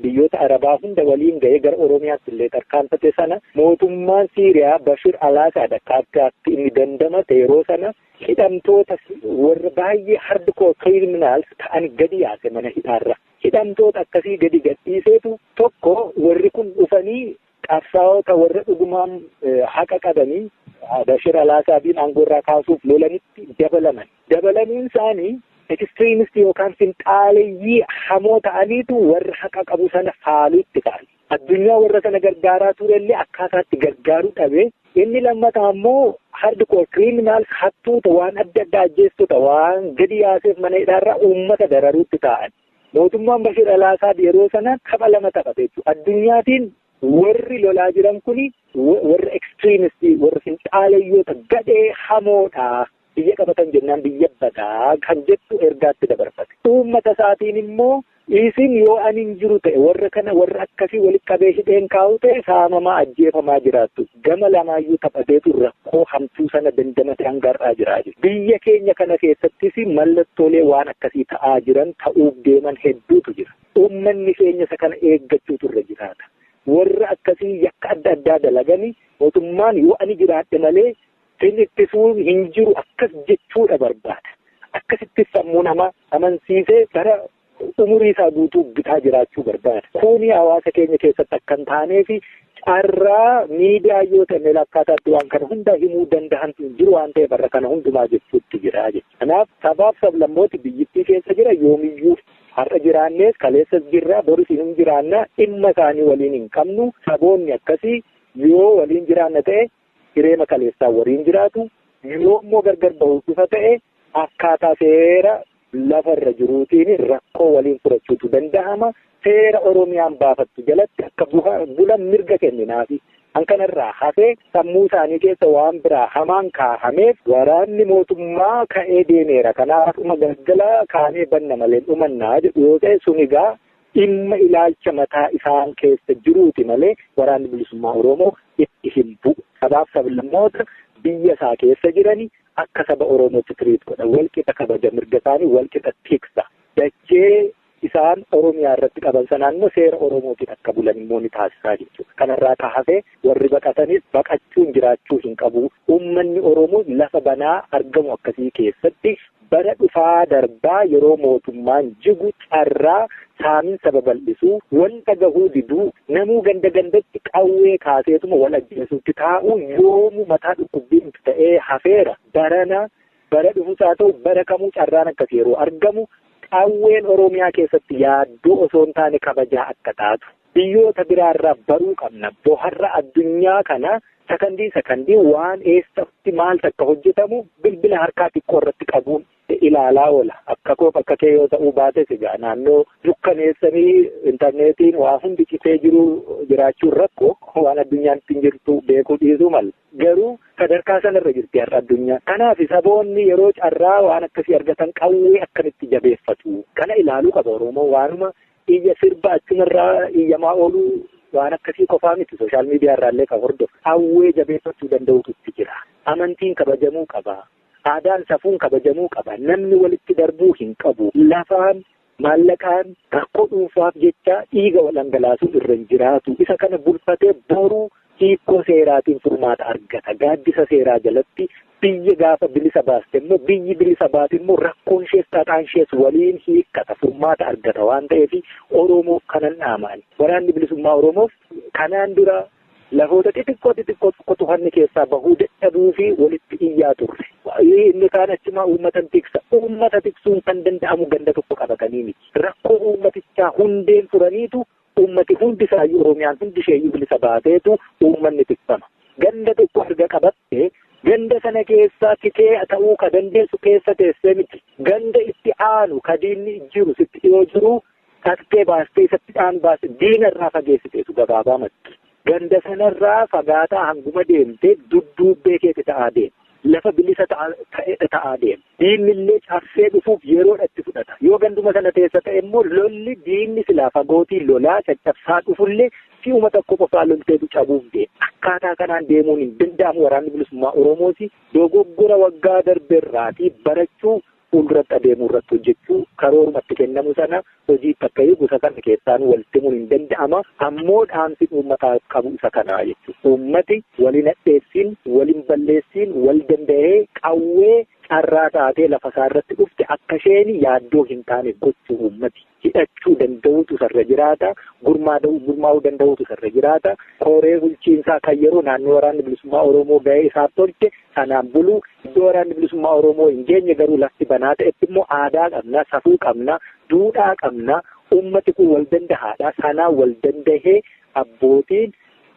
Speaker 3: biyyoota Arabaa hunda waliin ga'ee gara Oromiyaatti illee tarkaanfate sana mootummaan Siiriyaa Bashir Alaasaadha akkaataatti inni dandamate yeroo sana hidhamtoota warra baay'ee hardcore criminals ta'an gadi yaase mana hidhaarra. Hidhamtoota akkasii gadi gadhiiseetu tokko warri kun dhufanii qabsaa'ota warra dhugumaan haqa qabanii Bashir Alaasaadiin aangoorraa kaasuuf lolanitti dabalaman. Dabalamuun isaanii extremist yookaan finxaaleyyii hamoo ta'aniitu warra haqa qabu sana faaluutti ka'an. Addunyaa warra sana gargaaraa turellee akkaataatti gargaaruu dhabe. Inni lammataa immoo hardcore criminals hattuuta waan adda addaa ajjeestota waan gadi yaaseef mana hidhaarraa uummata dararuutti taa'an. Mootummaan Bashir Alaasaad yeroo sana tapha lama taphate jechuudha. Addunyaatiin warri lolaa jiran kuni warra extremistii warra finxaalayyoota gadhee hamoodha. Biyya qabatan jennaan biyya badaa kan jettu ergaatti dabarfate. Uummata isaatiin immoo isin yoo ani hin jiru ta'e warra kana warra akkasii walitti qabee hidheen kaa'u ta'e saamamaa ajjeefamaa jiraattu. Gama lamaayyuu taphateetu rakkoo hamtuu sana dandamate hanga har'aa jiraa jiru. Biyya keenya kana keessattis mallattoolee waan akkasii ta'aa jiran ta'uuf deeman hedduutu jira. Uummanni keenya isa kana eeggachuutu irra jiraata. Warra akkasii yakka adda addaa dalaganii mootummaan yoo ani jiraadhe malee sin ittisuun hin jiru akkas jechuudha barbaada. Akkasitti sammuu namaa amansiisee bara umurii isaa guutuu bitaa jiraachuu barbaada. Kuni hawaasa keenya keessatti akka hin taaneef carraa miidiyaa yoo ta'e akkaataatti waan kana hunda himuu danda'antu hin jiru waan ta'eef barra kana hundumaa jechuutti jira jechuudha. Kanaaf sabaaf sablammooti biyyittii keessa jira yoomiyyuu har'a jiraannees kaleessas jirra boris hin jiraanna dhimma isaanii waliin hin qabnu saboonni akkasii yoo waliin jiraanna ta'e hireema kaleessaa waliin jiraatu yoo immoo gargar bahuuf dhufa ta'e akkaataa seera lafarra jiruutiin rakkoo waliin furachuutu danda'ama. Seera Oromiyaan baafattu jalatti akka bulan mirga kenninaafi. Kan kanarraa hafee sammuu isaanii keessa waan biraa hamaan kaahameef waraanni mootummaa ka'ee deemeera. Kanaaf dhuma galgala kaanee banna malee dhumannaa jedhu yoo ta'e sun egaa dhimma ilaalcha mataa isaan keessa jiruuti malee waraanni bilisummaa Oromoo itti hin bu'u. Sabaaf sablammoota biyya isaa keessa jirani akka saba Oromootti tiriit godha. Walqixa kabaja mirga isaanii walqixa tiksa. Dachee isaan Oromiyaa irratti qaban sanaan immoo seera Oromootiin akka bulan immoo ni taasisaa jechuudha. Kanarraa kaasee warri baqatanis baqachuun jiraachuu hin qabu. Uummanni Oromoo lafa banaa argamu akkasii keessatti bara dhufaa darbaa yeroo mootummaan jigu carraa saaminsa babal'isuu wanta gahuu diduu namuu ganda gandatti qawwee kaaseetuma wal ajjeesuutti taa'uu yoomu mataa dhukkubbiin ta'ee hafeera. Barana bara dhufus haa ta'u bara kamuu carraan akkas yeroo argamu qawween Oromiyaa keessatti yaaddoo osoo hin taane kabajaa akka taatu biyyoota biraarraa baruu qabna. Boharra addunyaa kana sakandii sakandii waan eessatti maal takka hojjetamu bilbila harkaa xiqqoo irratti qabuun ilaalaa oola. Akka koof akka kee yoo ta'uu baates egaa naannoo dukkaneessanii intarneetiin waa hundi citee jiru jiraachuun rakkoo waan addunyaan ittiin jirtu beekuu dhiisuu mala. Garuu sadarkaa sanarra jirti har'a addunyaa. Kanaaf saboonni yeroo carraa waan akkasii argatan qawwee akkamitti jabeeffatu. Kana ilaaluu qaba Oromoo waanuma iyya sirba achumarraa iyyamaa ooluu waan akkasii qofaa miti sooshaal miidiyaa irraallee kan hordofu. Qawwee jabeeffachuu danda'utu itti jira. Amantiin kabajamuu qaba. Aadaan safuun kabajamuu qaba. Namni walitti darbuu hin qabu. Lafaan maallaqaan rakkoo dhuunfaaf jecha dhiiga wal dhangalaasuu irra hin jiraatu. Isa kana bulfatee boruu Hiikkoo seeraatiin furmaata argata. Gaaddisa seeraa jalatti biyya gaafa bilisa baaste immoo biyyi bilisa baate immoo rakkoon ishees xaxaan ishees waliin hiikkata, furmaata argata waan ta'eef Oromoof kanan dhaamaan. Waraanni bilisummaa Oromoof kanaan dura lafoota xixiqqoo xixiqqoo tokkotu hanni keessaa bahuu dadhabuu fi walitti iyyaa turre. Inni kaan achumaa uummata tiksa. Uummata tiksuun kan danda'amu ganda tokko qabatanii miti. Rakkoo uummatichaa hundeen furaniitu uummati hundi isaayyuu Oromiyaan hundi isheeyyuu bilisa baateetu uummanni tiksama. Ganda tokko erga qabatte ganda sana keessaa tikee ta'uu ka dandeessu keessa teessee miti. Ganda itti aanu ka diinni jiru sitti dhiyoo jiru tattee baastee isatti aanu baaste diina irraa fageessiteetu gabaabamatti. Ganda sanarraa fagaataa hanguma deemtee dudduubbee keeti ta'aa deema. Lafa bilisa ta'edha ta'aa deema. Diinni illee cabsee dhufuuf yeroodha itti fudhata. Yoo ganduma sana teessa ta'e immoo lolli diinni silaa fagootii lolaa caccabsaa dhufullee si'uma tokko qofaa lolteetu cabuuf deema. Akkaataa kanaan deemuun hin danda'amu. Waraanni bilisummaa Oromooti dogoggora waggaa darbeerraatii barachuu, fuulduratti adeemuu irratti hojjechuu, karoorumatti kennamu sana hojiitti akka hiiku isa kana keessaan walitti himuun hin danda'ama. Ammoo dhaamsi uummataaf qabu isa kanaa jechuudha. Uummati waliin hadheessiin, waliin balleessiin, wal danda'ee qawwee carraa taatee lafa isaa irratti dhufte akka isheen yaaddoo hin taane gochuu uummati hidhachuu danda'utu isarra jiraata. Gurmaa'uu danda'utu isarra jiraata. Koree bulchiinsaa kan yeroo naannoo waraanni bilisummaa Oromoo ga'ee isaaf tolche sanaan buluu, iddoo waraanni bilisummaa Oromoo hin geenye garuu lafti banaa ta'etti immoo aadaa qabna, safuu qabna, duudhaa qabna. Uummati kun wal dandahaadha. Sanaan wal dandahee abbootiin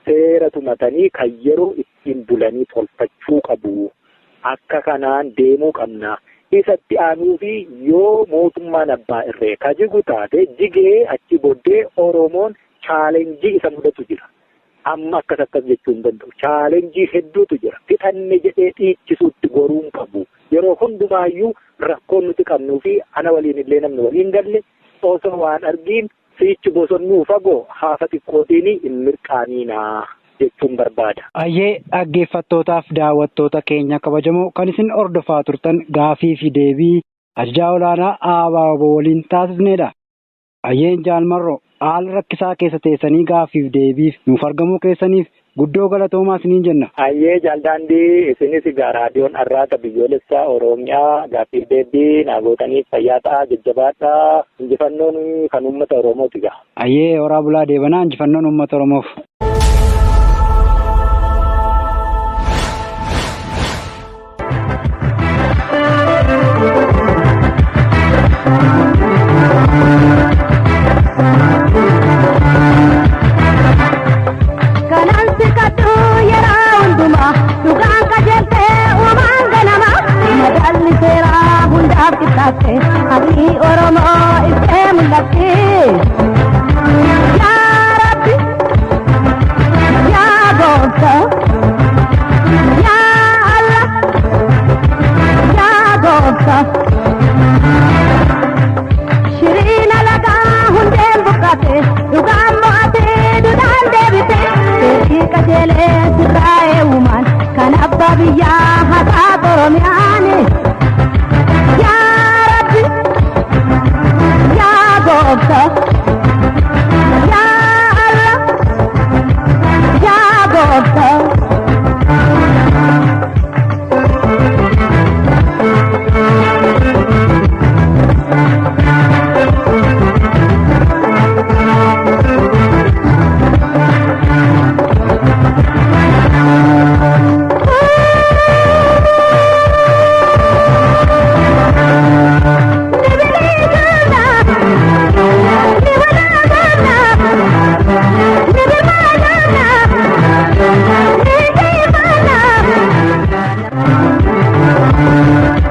Speaker 3: seera tumatanii kan yeroo ittiin bulanii tolfachuu qabu. Akka kanaan deemuu qabna. Isatti aanuu fi yoo mootummaan abbaa irree ka jigu taate jigee achi booddee Oromoon chaalenjii isa mudatu jira. Amma akkas akkas jechuu hin danda'u. Chaalenjii hedduutu jira. Fixanne jedhee dhiichisuutti goruun qabu. Yeroo hundumaayyuu rakkoon nuti qabnuu fi ana waliin illee namni waliin galle osoo waan argiin siichi bosonnuu fagoo haafa xiqqootiin hin mirqaaniinaa jechuun barbaada.
Speaker 2: Ayyee, dhaggeeffattootaaf daawwattoota keenya kabajamoo, kan isin hordofaa turtan gaafii fi deebii ajajaa olaanaa ABO waliin taasisnedha. Ayyeen Jaalmarroo, haala rakkisaa keessa teessanii gaaffiif deebiif nuuf argamuu keessaniif guddoo galatoomaa isiniin jenna.
Speaker 3: Ayyee Jaaldaandii, isinis egaa raadiyoon Arraata Biyyoolessaa Oromiyaa gaaffiif deebii naa gootaniif fayyaa ta'aa, jajjabaadhaa, injifannoon kan uummata Oromooti gaa.
Speaker 2: Ayyee, horaa bulaa deebanaa, injifannoon uummata Oromoof.
Speaker 1: Kanan si kadhu yeroo hundumaa dhugaan qajeeltee uumaan ganama madaalli seeraa hundaaf qixxaatte, haqni Oromoo ibsee mul'atti. Yaa Rabbi, yaa Gooftaa, yaa Allah, yaa Gooftaa. Shiriina lagaa hundeen buqqaate, dhugaan mo'atee dudhaan deebite, seerri qajeelee sirraa'ee uumaan kan abbaa biyyaa haqaa Oromiyaani. Yaa Rabbi, yaa Gooftaa.